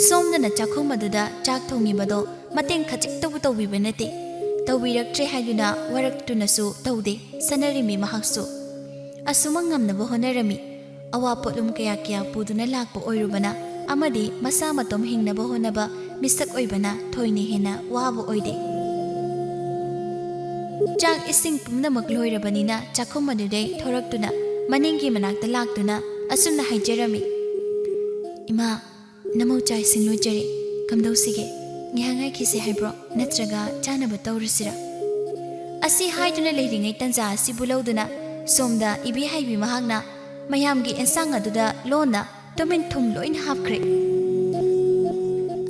ꯁꯣꯝꯗꯅ ꯆꯥꯛꯈꯨꯝ ꯑꯗꯨꯗ ꯆꯥꯛ ꯊꯣꯡꯉꯤꯕꯗꯣ ꯃꯇꯦꯡ ꯈꯖꯤꯛꯇꯕꯨ ꯇꯧꯕꯤꯕ ꯅꯠꯇꯦ꯫ ꯇꯧꯕꯤꯔꯛꯇ꯭ꯔꯦ ꯍꯥꯏꯗꯨꯅ ꯋꯥꯔꯛꯇꯨꯅꯁꯨ ꯇꯧꯗꯦ ꯁꯅꯔꯤꯃꯤ ꯃꯍꯥꯛꯁꯨ꯫ ꯑꯁꯨꯃꯛ ꯉꯝꯅꯕ ꯍꯣꯠꯅꯔꯝꯃꯤ꯫ ꯑꯋꯥ ꯄꯣꯠꯂꯨꯝ ꯀꯌꯥ ꯀꯌꯥ ꯄꯨꯗꯨꯅ ꯂꯥꯛꯄ ꯑꯣꯏꯔꯨꯕꯅ ꯑꯃꯗꯤ ꯃꯁꯥ ꯃꯇꯣꯝ ꯍꯤꯡꯅꯕ ꯍꯣꯠꯅꯕ ꯃꯤꯁꯛ ꯑꯣꯏꯕꯅ ꯊꯣꯏꯅ ꯍꯦꯟꯅ ꯋꯥꯕ ꯑꯣꯏꯗꯦ꯫ ꯆꯥꯛ ꯏꯁꯤꯡ ꯄꯨꯝꯅꯃꯛ ꯂꯣꯏꯔꯕꯅꯤꯅ ꯆꯥꯛꯈꯨꯝ ꯑꯗꯨꯗꯩ ꯊꯣꯔꯛꯇꯨꯅ ꯃꯅꯤꯡꯒꯤ ꯃꯅꯥꯛꯇ ꯂꯥꯛꯇꯨꯅ ꯑꯁꯨꯝꯅ ꯍꯥꯏꯖꯔꯝꯃꯤ, "ꯏꯃꯥ, ꯅꯃꯧ ꯆꯥꯛ ꯏꯁꯤꯡ ꯂꯣꯏꯖꯔꯦ꯫ ꯀꯝꯗꯧꯁꯤꯒꯦ? ꯉꯥꯏꯍꯥꯛ ꯉꯥꯏꯈꯤꯁꯤ ꯍꯥꯏꯕ꯭ꯔꯣ? ꯅꯠꯇ꯭ꯔꯒ ꯆꯥꯅꯕ ꯇꯧꯔꯁꯤꯔꯥ?" ꯑꯁꯤ ꯍꯥꯏꯗꯨꯅ ꯂꯩꯔꯤꯉꯩ ꯇꯟꯖꯥ ꯑꯁꯤꯕꯨ ꯂꯧꯗꯨꯅ ꯁꯣꯝꯗ ꯏꯕꯦ ꯍꯥꯏꯕꯤ ꯃꯍꯥꯛꯅ ꯃꯌꯥꯝꯒꯤ ꯑꯦꯟꯁꯥꯡ ꯑꯗꯨꯗ ꯂꯣꯟꯅ ꯇꯨꯃꯤꯟ ꯊꯨꯝ ꯂꯣꯏꯅ ꯍꯥꯞꯈ꯭ꯔꯦ꯫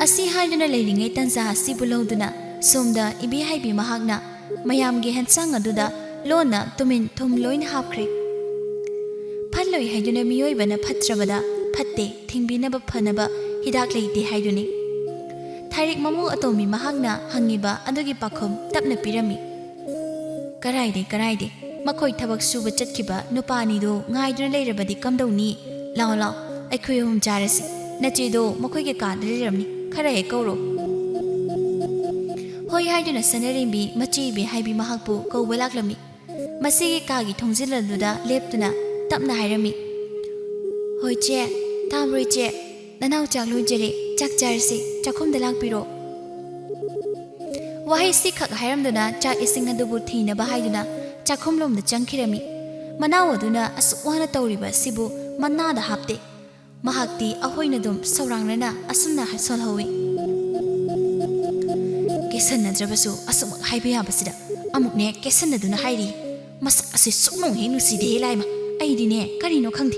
ꯑꯁꯤ ꯍꯥꯏꯗꯨꯅ ꯂꯩꯔꯤꯉꯩ ꯇꯟꯖꯥ ꯑꯁꯤꯕꯨ ꯂꯧꯗꯨꯅ ꯁꯣꯝꯗ ꯏꯕꯦ ꯍꯥꯏꯕꯤ ꯃꯍꯥꯛꯅ ꯃꯌꯥꯝꯒꯤ ꯍꯦꯟꯁꯥꯡ ꯑꯗꯨꯗ ꯂꯣꯟꯅ ꯇꯨꯃꯤꯟ ꯊꯨꯝ ꯂꯣꯏꯅ ꯍꯥꯞꯈ꯭ꯔꯦ꯫ ꯂꯣꯏ ꯍꯥꯏꯗꯨꯅ ꯃꯤꯑꯣꯏꯕꯅ ꯐꯠꯇ꯭ꯔꯕꯗ ꯐꯠꯇꯦ, ꯊꯤꯡꯕꯤꯅꯕ ꯐꯅꯕ ꯍꯤꯗꯥꯛ ꯂꯩꯇꯦ ꯍꯥꯏꯗꯨꯅꯤ꯫ ꯊꯥꯔꯤꯛ ꯃꯃꯧ ꯑꯇꯣꯝꯕꯤ ꯃꯍꯥꯛꯅ ꯍꯪꯉꯤꯕ ꯑꯗꯨꯒꯤ ꯄꯥꯎꯈꯨꯝ ꯇꯞꯅ ꯄꯤꯔꯝꯃꯤ꯫ "ꯀꯔꯥꯏꯗꯦ, ꯀꯔꯥꯏꯗꯦ, ꯃꯈꯣꯏ ꯊꯕꯛ ꯁꯨꯕ ꯆꯠꯈꯤꯕ ꯅꯨꯄꯥ ꯑꯅꯤꯗꯨ ꯉꯥꯏꯗꯨꯅ ꯂꯩꯔꯕꯗꯤ ꯀꯝꯗꯧꯅꯤ? ꯂꯥꯛꯑꯣ, ꯂꯥꯛꯑꯣ, ꯑꯩꯈꯣꯏ ꯑꯍꯨꯝ ꯆꯥꯔꯁꯤ꯫ ꯅꯆꯦꯗꯣ ꯃꯈꯣꯏꯒꯤ ꯀꯥꯗ ꯂꯩꯔꯝꯅꯤ, ꯈꯔ ꯍꯦꯛ ꯀꯧꯔꯣ꯫" ꯍꯣꯏ ꯍꯥꯏꯗꯨꯅ ꯁꯅꯥꯔꯦꯝꯕꯤ ꯃꯆꯦ ꯏꯕꯦ ꯍꯥꯏꯕꯤ ꯃꯍꯥꯛꯄꯨ ꯀꯧꯕ ꯂꯥꯛꯂꯝꯃꯤ꯫ ꯃꯁꯤꯒꯤ ꯀꯥꯒꯤ ꯊꯣꯡꯖꯤꯜ ꯑꯗꯨꯗ ꯂꯦꯞꯇꯨꯅ ꯇꯞꯅ ꯍꯥꯏꯔꯝꯃꯤ, "ꯍꯣꯏ ꯆꯦ, ꯇꯥꯕ꯭ꯔꯣ ꯏꯆꯦ? ꯅꯅꯥꯎ ꯆꯥꯛ ꯂꯣꯏꯖꯔꯦ, ꯆꯥꯛ ꯆꯥꯔꯁꯤ, ꯆꯥꯛꯈꯨꯝꯗ ꯂꯥꯛꯄꯤꯔꯣ꯫" ꯋꯥꯍꯩ ꯁꯤꯈꯛ ꯍꯥꯏꯔꯝꯗꯨꯅ ꯆꯥꯛ ꯏꯁꯤꯡ ꯑꯗꯨꯕꯨ ꯊꯤꯅꯕ ꯍꯥꯏꯗꯨꯅ ꯆꯥꯛꯈꯨꯝꯂꯣꯝꯗ ꯆꯪꯈꯤꯔꯝꯃꯤ꯫ ꯃꯅꯥꯎ ꯑꯗꯨꯅ ꯑꯁꯨꯛ ꯋꯥꯅ ꯇꯧꯔꯤꯕ ꯑꯁꯤꯕꯨ ꯃꯅꯥꯗ ꯍꯥꯞꯇꯦ꯫ ꯃꯍꯥꯛꯇꯤ ꯑꯍꯣꯏꯅꯗꯨꯝ ꯁꯧꯔꯥꯡꯅꯅ ꯑꯁꯨꯝꯅ ꯁꯣꯜꯍꯧꯏ꯫ ꯀꯦꯁꯟꯅꯗ꯭ꯔꯕꯁꯨ ꯑꯁꯨꯃꯛ ꯍꯥꯏꯕ ꯌꯥꯕꯁꯤꯗ ꯑꯃꯨꯛꯅꯦ ꯀꯦꯁꯟꯅꯗꯨꯅ ꯍꯥꯏꯔꯤ꯫ ꯃꯁꯛ ꯑꯁꯤ ꯁꯨꯛꯅꯨꯡ ꯍꯦꯛ ꯅꯨꯡꯁꯤꯗꯦꯍꯦ ꯂꯥꯏꯃ꯫ ꯑꯩꯗꯤꯅꯦ ꯀꯔꯤꯅꯣ ꯈꯪꯗꯦ꯫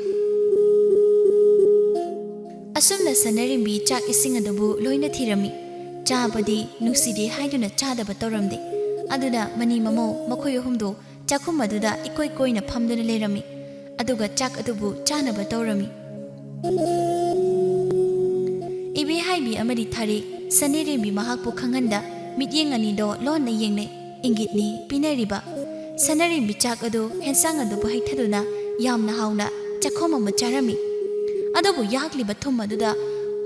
ꯑꯁꯨꯝꯅ ꯁꯅꯥꯔꯦꯝꯕꯤ ꯆꯥꯛ ꯏꯁꯤꯡ ꯑꯗꯨꯕꯨ ꯂꯣꯏꯅ ꯊꯤꯔꯝꯃꯤ꯫ ꯆꯥꯕꯗꯤ ꯅꯨꯡꯁꯤꯗꯦ ꯍꯥꯏꯗꯨꯅ ꯆꯥꯗꯕ ꯇꯧꯔꯝꯗꯦ꯫ ꯑꯗꯨꯅ ꯃꯅꯤ ꯃꯃꯧ ꯃꯈꯣꯏ ꯑꯍꯨꯝꯗꯣ ꯆꯥꯛꯈꯨꯝ ꯑꯗꯨꯗ ꯏꯀꯣꯏ ꯀꯣꯏꯅ ꯐꯝꯗꯨꯅ ꯂꯩꯔꯝꯃꯤ꯫ ꯑꯗꯨꯒ ꯆꯥꯛ ꯑꯗꯨꯕꯨ ꯆꯥꯅꯕ ꯇꯧꯔꯝꯃꯤ꯫ ꯏꯕꯦꯍꯥꯏꯕꯤ ꯑꯃꯗꯤ ꯊꯥꯔꯤꯛ ꯁꯅꯥꯔꯦꯝꯕꯤ ꯃꯍꯥꯛꯄꯨ ꯈꯪꯍꯟꯗ ꯃꯤꯠꯌꯦꯡ ꯑꯅꯤꯗꯣ ꯂꯣꯟꯅ ꯌꯦꯡꯅꯩ, ꯏꯪꯒꯤꯠꯅꯤ ꯄꯤꯅꯔꯤꯕ꯫ ꯁꯅꯥꯔꯦꯝꯕꯤ ꯆꯥꯛ ꯑꯗꯨ ꯍꯦꯟꯁꯥꯡ ꯑꯗꯨꯕꯨ ꯍꯩꯊꯗꯨꯅ ꯌꯥꯝꯅ ꯍꯥꯎꯅ ꯆꯥꯛꯈꯣꯝ ꯑꯃ ꯆꯥꯔꯝꯃꯤ꯫ ꯑꯗꯨꯕꯨ ꯌꯥꯛꯂꯤꯕ ꯊꯨꯝ ꯑꯗꯨꯗ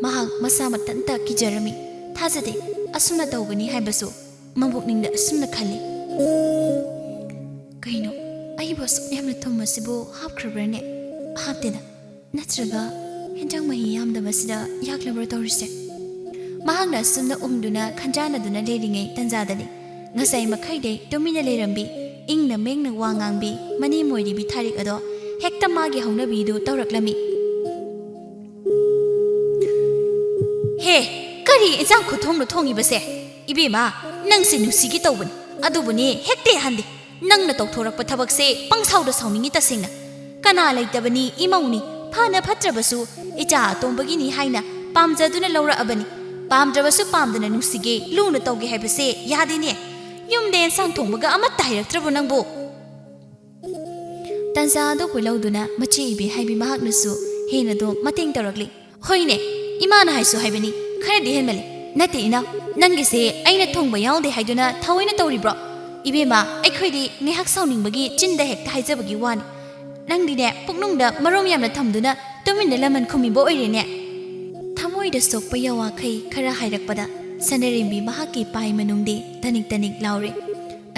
ꯃꯍꯥꯛ ꯃꯁꯥ ꯃꯊꯟꯇ ꯀꯤꯖꯔꯝꯃꯤ꯫ ꯊꯥꯖꯗꯦ ꯑꯁꯨꯝꯅ ꯇꯧꯒꯅꯤ ꯍꯥꯏꯕꯁꯨ꯫ ꯃꯕꯨꯛꯅꯤꯡꯗ ꯑꯁꯨꯝꯅ ꯈꯜꯂꯤ, "ꯀꯩꯅꯣ, ꯑꯩꯕꯨ ꯑꯁꯨꯛ ꯌꯥꯝꯅ ꯊꯨꯝ ꯑꯁꯤꯕꯨ ꯍꯥꯞꯈ꯭ꯔꯕ꯭ꯔꯅꯦ? ꯍꯥꯞꯇꯦꯗ꯫ ꯅꯠꯇ꯭ꯔꯒ ꯍꯦꯟꯖꯥꯡ ꯃꯍꯤ ꯌꯥꯝꯗꯕꯁꯤꯗ ꯌꯥꯛꯂꯕ꯭ꯔꯥ ꯇꯧꯔꯤꯁꯦ?" ꯃꯍꯥꯛꯅ ꯑꯁꯨꯝꯅ ꯎꯝꯗꯨꯅ ꯈꯟꯖꯥꯟꯅꯗꯨꯅ ꯂꯩꯔꯤꯉꯩ ꯇꯟꯖꯥꯗꯅꯤ ꯉꯁꯥꯏ ꯃꯈꯩꯗꯩ ꯇꯨꯃꯤꯟꯅ ꯂꯩꯔꯝꯕꯤ, ꯏꯪꯅ ꯃꯦꯡꯅ ꯋꯥ ꯉꯥꯡꯕꯤ ꯃꯅꯦ ꯃꯣꯏꯔꯤꯕꯤ ꯊꯥꯔꯤꯛ ꯑꯗꯣ ꯍꯦꯛꯇ ꯃꯥꯒꯤ ꯍꯧꯅꯕꯤꯗꯨ ꯇꯧꯔꯛꯂꯝꯃꯤ꯫ "ꯍꯦ, ꯀꯔꯤ ꯏꯟꯁꯥꯡ ꯈꯨꯊꯣꯡꯅꯣ ꯊꯣꯡꯉꯤꯕꯁꯦ? ꯏꯕꯦꯝꯃ, ꯅꯪꯁꯦ ꯅꯨꯡꯁꯤꯒꯦ ꯇꯧꯕꯅꯤ, ꯑꯗꯨꯕꯨꯅꯦ ꯍꯦꯛꯇ ꯌꯥꯍꯟꯗꯦ꯫ ꯅꯪꯅ ꯇꯧꯊꯣꯔꯛꯄ ꯊꯕꯛꯁꯦ ꯄꯪꯁꯥꯎꯗ ꯁꯥꯎꯅꯤꯡꯉꯤ ꯇꯁꯦꯡꯅ꯫ ꯀꯅꯥ ꯂꯩꯇꯕꯅꯤ ꯏꯃꯧꯅꯤ, ꯐꯅ ꯐꯠꯇ꯭ꯔꯕꯁꯨ ꯏꯆꯥ ꯑꯇꯣꯝꯕꯒꯤꯅꯤ ꯍꯥꯏꯅ ꯄꯥꯝꯖꯗꯨꯅ ꯂꯧꯔꯛꯑꯕꯅꯤ꯫ ꯄꯥꯝꯗ꯭ꯔꯕꯁꯨ ꯄꯥꯝꯗꯅ ꯅꯨꯡꯁꯤꯒꯦ, ꯂꯨꯅ ꯇꯧꯒꯦ ꯍꯥꯏꯕꯁꯦ ꯌꯥꯗꯦꯅꯦ꯫ ꯌꯨꯝꯗ ꯏꯟꯁꯥꯡ ꯊꯣꯡꯕꯒ ꯑꯃꯠꯇ ꯍꯩꯔꯛꯇ꯭ꯔꯕꯣ ꯅꯪꯕꯨ?" ꯇꯥꯟꯖꯥ ꯑꯗꯨꯕꯨ ꯂꯧꯗꯨꯅ ꯃꯆꯦ ꯏꯕꯦ ꯍꯥꯏꯕꯤ ꯃꯍꯥꯛꯅꯁꯨ ꯍꯦꯟꯅꯗꯨꯝ ꯃꯇꯦꯡ ꯇꯧꯔꯛꯂꯤ꯫ "ꯍꯣꯏꯅꯦ, ꯏꯃꯥꯅ ꯍꯥꯏꯁꯨ ꯍꯥꯏꯕꯅꯤ, ꯈꯔꯗꯤ ꯍꯦꯟꯃꯜꯂꯦ꯫ ꯅꯠꯇꯦ ꯏꯅꯥꯎ, ꯅꯪꯒꯤꯁꯦ ꯑꯩꯅ ꯊꯣꯡꯕ ꯌꯥꯎꯗꯦ ꯍꯥꯏꯗꯨꯅ ꯊꯑꯣꯏꯅ ꯇꯧꯔꯤꯕ꯭ꯔꯣ? ꯏꯕꯦꯝꯃ, ꯑꯩꯈꯣꯏꯗꯤ ꯉꯥꯏꯍꯥꯛ ꯁꯥꯎꯅꯤꯡꯕꯒꯤ ꯆꯤꯟꯗ ꯍꯦꯛꯇ ꯍꯥꯏꯖꯕꯒꯤ ꯋꯥꯅꯤ꯫ ꯅꯪꯗꯤꯅꯦ, ꯄꯨꯛꯅꯨꯡꯗ ꯃꯔꯨꯝ ꯌꯥꯝꯅ ꯊꯝꯗꯨꯅ ꯇꯨꯃꯤꯟꯅ ꯂꯃꯟ ꯈꯨꯝꯃꯤꯕ ꯑꯣꯏꯔꯦꯅꯦ꯫" ꯊꯃꯣꯏꯗ ꯁꯣꯛꯄ ꯌꯥꯋꯥꯈꯩ ꯈꯔ ꯍꯥꯏꯔꯛꯄꯗ ꯁꯅꯔꯦꯝꯕꯤ ꯃꯍꯥꯛꯀꯤ ꯄꯥꯏ ꯃꯅꯨꯡꯗꯤ ꯇꯅꯤꯛ ꯇꯅꯤꯛ ꯂꯥꯎꯔꯦ꯫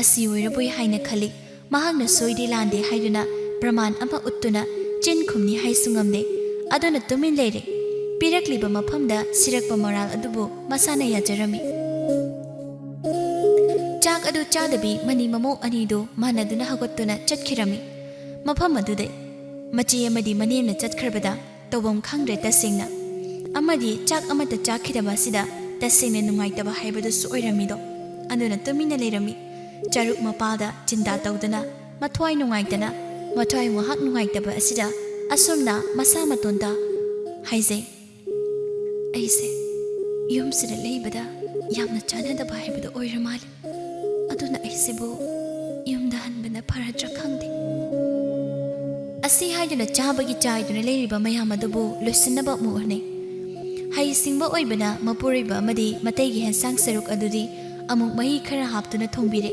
ꯑꯁꯤ ꯑꯣꯏꯔꯕꯣꯏ ꯍꯥꯏꯅ ꯈꯜꯂꯤ꯫ ꯃꯍꯥꯛꯅ ꯁꯣꯏꯗꯦ ꯂꯥꯟꯗꯦ ꯍꯥꯏꯗꯨꯅ ꯄ꯭ꯔꯃꯥꯟ ꯑꯃ ꯎꯠꯇꯨꯅ ꯆꯤꯟ ꯈꯨꯝꯅꯤ ꯍꯥꯏꯁꯨ ꯉꯝꯗꯦ꯫ ꯑꯗꯨꯅ ꯇꯨꯃꯤꯟ ꯂꯩꯔꯦ꯫ ꯄꯤꯔꯛꯂꯤꯕ ꯃꯐꯝꯗ ꯁꯤꯔꯛꯄ ꯃꯔꯥꯜ ꯑꯗꯨꯕꯨ ꯃꯁꯥꯅ ꯌꯥꯖꯔꯝꯃꯤ꯫ ꯆꯥꯛ ꯑꯗꯨ ꯆꯥꯗꯕꯤ ꯃꯅꯤ ꯃꯃꯧ ꯑꯅꯤꯗꯨ ꯃꯥꯟꯅꯗꯨꯅ ꯍꯧꯒꯠꯇꯨꯅ ꯆꯠꯈꯤꯔꯝꯃꯤ꯫ ꯃꯐꯝ ꯑꯗꯨꯗ ꯃꯆꯦ ꯑꯃꯗꯤ ꯃꯅꯦꯝꯅ ꯆꯠꯈ꯭ꯔꯕꯗ ꯇꯧꯐꯝ ꯈꯪꯗ꯭ꯔꯦ ꯇꯁꯦꯡꯅ꯫ ꯑꯃꯗꯤ ꯆꯥꯛ ꯑꯃꯠꯇ ꯆꯥꯈꯤꯗꯕ ꯑꯁꯤꯗ ꯇꯁꯦꯡꯅ ꯅꯨꯡꯉꯥꯏꯇꯕ ꯍꯥꯏꯕꯗꯨꯁꯨ ꯑꯣꯏꯔꯝꯃꯤꯗꯣ꯫ ꯑꯗꯨꯅ ꯇꯨꯃꯤꯟꯅ ꯂꯩꯔꯝꯃꯤ꯫ ꯆꯔꯨꯛ ꯃꯄꯥꯜꯗ ꯆꯤꯟꯗꯥ ꯇꯧꯗꯅ, ꯃꯊ꯭ꯋꯥꯏ ꯅꯨꯡꯉꯥꯏꯇꯅ, ꯃꯊ꯭ꯋꯥꯏ ꯉꯥꯏꯍꯥꯛ ꯅꯨꯡꯉꯥꯏꯇꯕ ꯑꯁꯤꯗ ꯑꯁꯨꯝꯅ ꯃꯁꯥ ꯃꯇꯣꯟꯗ ꯍꯥꯏꯖꯩ, "ꯑꯩꯁꯦ ꯌꯨꯝꯁꯤꯗ ꯂꯩꯕꯗ ꯌꯥꯝꯅ ꯆꯥꯟꯅꯗꯕ ꯍꯥꯏꯕꯗꯨ ꯑꯣꯏꯔ ꯃꯥꯜꯂꯦ꯫ ꯑꯗꯨꯅ ꯑꯩꯁꯤꯕꯨ ꯌꯨꯝꯗ ꯍꯟꯕꯅ ꯐꯔꯗ꯭ꯔꯥ ꯈꯪꯗꯦ꯫" ꯑꯁꯤ ꯍꯥꯏꯗꯨꯅ ꯆꯥꯕꯒꯤ ꯆꯥꯏꯗꯨꯅ ꯂꯩꯔꯤꯕ ꯃꯌꯥꯝ ꯑꯗꯨꯕꯨ ꯂꯣꯏꯁꯤꯟꯅꯕ ꯑꯃꯨꯛ ꯍꯣꯠꯅꯩ꯫ ꯍꯩ ꯁꯤꯡꯕ ꯑꯣꯏꯕꯅ ꯃꯄꯨꯔꯣꯏꯕ ꯑꯃꯗꯤ ꯃꯇꯩꯒꯤ ꯍꯦꯟꯁꯥꯡ ꯁꯔꯨꯛ ꯑꯗꯨꯗꯤ ꯑꯃꯨꯛ ꯃꯍꯤ ꯈꯔ ꯍꯥꯞꯇꯨꯅ ꯊꯣꯡꯕꯤꯔꯦ꯫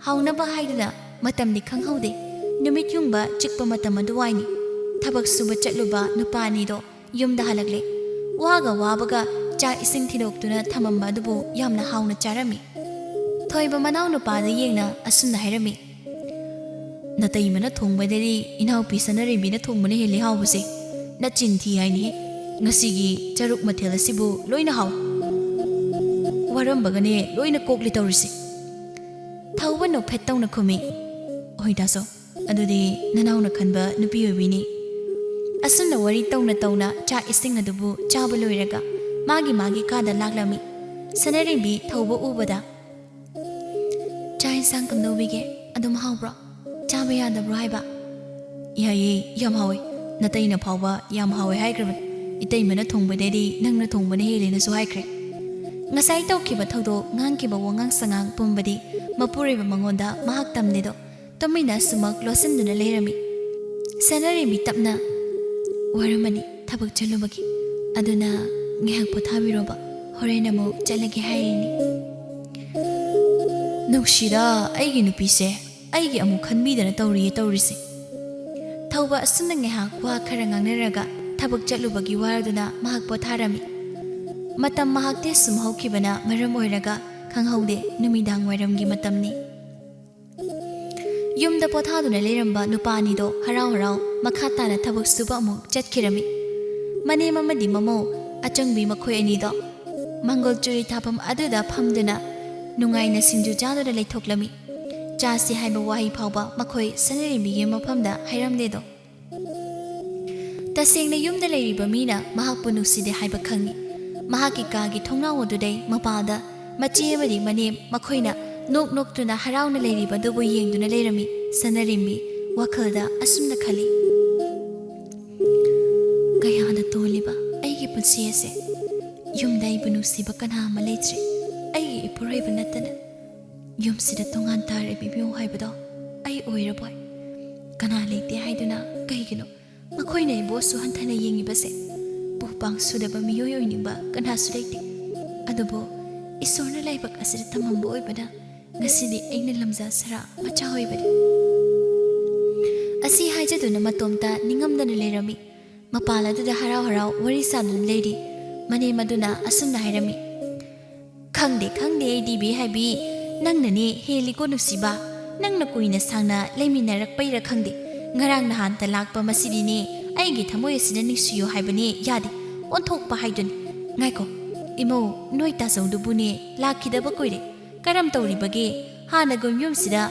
ꯍꯥꯎꯅꯕ ꯍꯥꯏꯗꯨꯅ ꯃꯇꯝꯗꯤ ꯈꯪꯍꯧꯗꯦ꯫ ꯅꯨꯃꯤꯠ ꯌꯨꯡꯕ ꯆꯤꯛꯄ ꯃꯇꯝ ꯑꯗꯨꯋꯥꯏꯅꯤ꯫ ꯊꯕꯛ ꯁꯨꯕ ꯆꯠꯂꯨꯕ ꯅꯨꯄꯥ ꯑꯅꯤꯗꯣ ꯌꯨꯝꯗ ꯍꯜꯂꯛꯂꯦ꯫ ꯋꯥꯒ ꯋꯥꯕꯒ ꯆꯥꯛ ꯏꯁꯤꯡ ꯊꯤꯗꯣꯛꯇꯨꯅ ꯊꯝꯃꯝꯕ ꯑꯗꯨꯕꯨ ꯌꯥꯝꯅ ꯍꯥꯎꯅ ꯆꯥꯔꯝꯃꯤ꯫ ꯊꯣꯏꯕ ꯃꯅꯥꯎ ꯅꯨꯄꯥꯗ ꯌꯦꯡꯅ ꯑꯁꯨꯝꯅ ꯍꯥꯏꯔꯝꯃꯤ, "ꯅꯇꯩꯃꯅ ꯊꯣꯡꯕꯗꯗꯤ ꯏꯅꯥꯎꯄꯤ ꯁꯅꯔꯦꯝꯕꯤꯅ ꯊꯣꯡꯕꯅ ꯍꯦꯜꯂꯤ ꯍꯥꯎꯕꯁꯦ꯫ ꯅꯆꯤꯟ ꯊꯤ ꯍꯥꯏꯅꯤ꯫ ꯉꯁꯤꯒꯤ ꯆꯔꯨꯛ ꯃꯊꯦꯜ ꯑꯁꯤꯕꯨ ꯂꯣꯏꯅ ꯍꯥꯎ꯫ ꯋꯥꯔꯝꯕꯒꯅꯦ ꯂꯣꯏꯅ ꯀꯣꯛꯂꯤ ꯇꯧꯔꯤꯁꯦ꯫" ꯊꯧꯕ ꯅꯣꯛꯐꯦꯠ ꯇꯧꯅ ꯈꯨꯝꯃꯤ, "ꯍꯣꯏ ꯗꯥꯁꯣ, ꯑꯗꯨꯗꯤ ꯅꯅꯥꯎꯅ ꯈꯟꯕ ꯅꯨꯄꯤ ꯑꯣꯏꯕꯤꯅꯤ꯫" ꯑꯁꯨꯝꯅ ꯋꯥꯔꯤ ꯇꯧꯅ ꯇꯧꯅ ꯆꯥꯛ ꯏꯁꯤꯡ ꯑꯗꯨꯕꯨ ꯆꯥꯕ ꯂꯣꯏꯔꯒ ꯃꯥꯒꯤ ꯃꯥꯒꯤ ꯀꯥꯗ ꯂꯥꯛꯂꯝꯃꯤ꯫ ꯁꯅꯔꯦꯝꯕꯤ ꯊꯧꯕ ꯎꯕꯗ, "ꯆꯥꯛ ꯏꯟꯁꯥꯡ ꯀꯝꯗꯧꯕꯤꯒꯦ? ꯑꯗꯨꯝ ꯍꯥꯎꯕ꯭ꯔꯣ? ꯆꯥꯕ ꯌꯥꯗꯕ꯭ꯔꯣ ꯍꯥꯏꯕ?" "ꯌꯥꯏꯌꯦ, ꯌꯥꯝ ꯍꯥꯎꯋꯦ꯫ ꯅꯇꯩꯅ ꯐꯥꯎꯕ ꯌꯥꯝ ꯍꯥꯎꯋꯦ ꯍꯥꯏꯈ꯭ꯔꯕꯅꯤ꯫ ꯏꯇꯩꯃꯅ ꯊꯣꯡꯕꯗꯩꯗꯤ ꯅꯪꯅ ꯊꯣꯡꯕꯅ ꯍꯦꯜꯂꯦꯅꯁꯨ ꯍꯥꯏꯈ꯭ꯔꯦ꯫" ꯉꯁꯥꯏ ꯇꯧꯈꯤꯕ ꯊꯧꯗꯣꯛ, ꯉꯥꯡꯈꯤꯕ ꯋꯥꯉꯥꯡ ꯁꯉꯥꯡ ꯄꯨꯝꯕꯗꯤ ꯃꯄꯨꯔꯣꯏꯕ ꯃꯉꯣꯟꯗ ꯃꯍꯥꯛ ꯇꯝꯂꯦꯗꯣ꯫ ꯇꯨꯃꯤꯟꯅ ꯑꯁꯨꯃꯛ ꯂꯣꯠꯁꯤꯟꯗꯨꯅ ꯂꯩꯔꯝꯃꯤ꯫ ꯁꯅꯥꯔꯦꯝꯕꯤ ꯇꯞꯅ, "ꯋꯥꯔꯝꯃꯅꯤ ꯊꯕꯛ ꯆꯠꯂꯨꯕꯒꯤ, ꯑꯗꯨꯅ ꯉꯥꯏꯍꯥꯛ ꯄꯣꯊꯥꯕꯤꯔꯣꯕ, ꯍꯣꯔꯦꯟ ꯑꯃꯨꯛ ꯆꯠꯂꯒꯦ ꯍꯥꯏꯔꯤꯅꯤ꯫" ꯅꯨꯡꯁꯤꯗ ꯑꯩꯒꯤ ꯅꯨꯄꯤꯁꯦ, ꯑꯩꯒꯤ ꯑꯃꯨꯛ ꯈꯟꯕꯤꯗꯅ ꯇꯧꯔꯤꯌꯦ ꯇꯧꯔꯤꯁꯦ꯫ ꯊꯧꯕ ꯑꯁꯨꯝꯅ ꯉꯥꯏꯍꯥꯛ ꯋꯥ ꯈꯔ ꯉꯥꯡꯅꯔꯒ ꯊꯕꯛ ꯆꯠꯂꯨꯕꯒꯤ ꯋꯥꯔꯗꯨꯅ ꯃꯍꯥꯛ ꯄꯣꯊꯥꯔꯝꯃꯤ꯫ ꯃꯇꯝ ꯃꯍꯥꯛꯇꯤ ꯁꯨꯝ ꯍꯧꯈꯤꯕꯅ ꯃꯔꯝ ꯑꯣꯏꯔꯒ ꯈꯪꯍꯧꯗꯦ, ꯅꯨꯃꯤꯗꯥꯡ ꯋꯥꯏꯔꯝꯒꯤ ꯃꯇꯝꯅꯤ꯫ ꯌꯨꯝꯗ ꯄꯣꯊꯥꯗꯨꯅ ꯂꯩꯔꯝꯕ ꯅꯨꯄꯥ ꯑꯅꯤꯗꯣ ꯍꯔꯥꯎ ꯍꯔꯥꯎ ꯃꯈꯥ ꯇꯥꯅ ꯊꯕꯛ ꯁꯨꯕ ꯑꯃꯨꯛ ꯆꯠꯈꯤꯔꯝꯃꯤ꯫ ꯃꯅꯦꯝ ꯑꯃꯗꯤ ꯃꯃꯧ ꯑꯆꯪꯕꯤ ꯃꯈꯣꯏ ꯑꯅꯤꯗꯣ ꯃꯪꯒꯣꯜ ꯆꯨꯔꯤ ꯊꯥꯐꯝ ꯑꯗꯨꯗ ꯐꯝꯗꯨꯅ ꯅꯨꯡꯉꯥꯏꯅ ꯁꯤꯡꯖꯨ ꯆꯥꯗꯨꯅ ꯂꯩꯊꯣꯛꯂꯝꯃꯤ꯫ ꯆꯥꯁꯤ ꯍꯥꯏꯕ ꯋꯥꯍꯩ ꯐꯥꯎꯕ ꯃꯈꯣꯏ ꯁꯅꯥꯔꯦꯝꯕꯤꯒꯤ ꯃꯐꯝꯗ ꯍꯥꯏꯔꯝꯗꯦꯗꯣ꯫ ꯇꯁꯦꯡꯅ ꯌꯨꯝꯗ ꯂꯩꯔꯤꯕ ꯃꯤꯅ ꯃꯍꯥꯛꯄꯨ ꯅꯨꯡꯁꯤꯗꯦ ꯍꯥꯏꯕ ꯈꯪꯏ꯫ ꯃꯍꯥꯛꯀꯤ ꯀꯥꯒꯤ ꯊꯣꯡꯅꯥꯎ ꯑꯗꯨꯗꯩ ꯃꯄꯥꯟꯗ ꯃꯆꯦ ꯑꯃꯗꯤ ꯃꯅꯦꯝ ꯃꯈꯣꯏꯅ ꯅꯣꯛ ꯅꯣꯛꯇꯨꯅ ꯍꯔꯥꯎꯅ ꯂꯩꯔꯤꯕ ꯑꯗꯨꯕꯨ ꯌꯦꯡꯗꯨꯅ ꯂꯩꯔꯝꯃꯤ꯫ ꯁꯅꯥꯔꯦꯝꯕꯤ ꯋꯥꯈꯜꯗ ꯑꯁꯨꯝꯅ ꯈꯜꯂꯤ, "ꯀꯌꯥꯅ ꯇꯣꯜꯂꯤꯕ ꯑꯩꯒꯤ ꯄꯨꯟꯁꯤ ꯑꯁꯦ꯫ ꯌꯨꯝꯗ ꯑꯩꯕꯨ ꯅꯨꯡꯁꯤꯕ ꯀꯅꯥ ꯑꯃ ꯂꯩꯇ꯭ꯔꯦ, ꯑꯩꯒꯤ ꯏꯄꯨꯔꯣꯏꯕ ꯅꯠꯇꯅ꯫ ꯌꯨꯝꯁꯤꯗ ꯇꯣꯉꯥꯟ ꯇꯥꯔꯕ ꯃꯤꯑꯣꯏ ꯍꯥꯏꯕꯗꯣ ꯑꯩ ꯑꯣꯏꯔꯕꯣꯏ? ꯀꯅꯥ ꯂꯩꯇꯦ ꯍꯥꯏꯗꯨꯅ ꯀꯩꯒꯤꯅꯣ ꯃꯈꯣꯏꯅ ꯑꯩꯕꯨ ꯑꯁꯨꯛ ꯍꯟꯊꯅ ꯌꯦꯡꯉꯤꯕꯁꯦ? ꯄꯨ ꯄꯥꯡ ꯁꯨꯗꯕ ꯃꯤꯑꯣꯏ ꯑꯣꯏꯅꯤꯡꯕ ꯀꯅꯥꯁꯨ ꯂꯩꯇꯦ꯫ ꯑꯗꯨꯕꯨ ꯏꯁꯣꯔꯅ ꯂꯥꯏꯕꯛ ꯑꯁꯤꯗ ꯇꯝꯃꯝꯕ ꯑꯣꯏꯕꯅ ꯉꯁꯤꯗꯤ ꯑꯩꯅ ꯂꯝꯖꯥ ꯁꯔꯥ ꯃꯆꯥ ꯑꯣꯏꯕꯅꯤ꯫" ꯑꯁꯤ ꯍꯥꯏꯖꯗꯨꯅ ꯃꯇꯣꯝꯇ ꯅꯤꯡꯉꯝꯗꯅ ꯂꯩꯔꯝꯃꯤ꯫ ꯃꯄꯥꯟ ꯑꯗꯨꯗ ꯍꯔꯥꯎ ꯍꯔꯥꯎ ꯋꯥꯔꯤ ꯁꯥꯗꯨꯅ ꯂꯩꯔꯤ꯫ ꯃꯅꯦꯝ ꯑꯗꯨꯅ ꯑꯁꯨꯝꯅ ꯍꯥꯏꯔꯝꯃꯤ, "ꯈꯪꯗꯦ, ꯈꯪꯗꯦ, ꯑꯩꯗꯤ ꯏꯕꯦ ꯍꯥꯏꯕꯤ, ꯅꯪꯅꯅꯦ ꯍꯦꯜꯂꯤꯀꯣ ꯅꯨꯡꯁꯤꯕ꯫ ꯅꯪꯅ ꯀꯨꯏꯅ ꯁꯥꯡꯅ ꯂꯩꯃꯤꯟꯅꯔꯛꯄꯩꯔ ꯈꯪꯗꯦ, ꯉꯔꯥꯡ ꯅꯍꯥꯟꯇ ꯂꯥꯛꯄ ꯃꯁꯤꯗꯤꯅꯦ ꯑꯩꯒꯤ ꯊꯃꯣꯏ ꯑꯁꯤꯗ ꯅꯨꯡꯁꯤꯌꯨ ꯍꯥꯏꯕꯅꯦ ꯌꯥꯗꯦ, ꯑꯣꯟꯊꯣꯛꯄ ꯍꯥꯏꯗꯨꯅꯤ꯫ ꯉꯥꯏꯈꯣ, ꯏꯃꯧ, ꯅꯣꯏ ꯇꯥꯆꯧꯗꯨꯕꯨꯅꯦ ꯂꯥꯛꯈꯤꯗꯕ ꯀꯨꯏꯔꯦ꯫ ꯀꯔꯝ ꯇꯧꯔꯤꯕꯒꯦ? ꯍꯥꯟꯅꯒꯨꯝ ꯌꯨꯝꯁꯤꯗ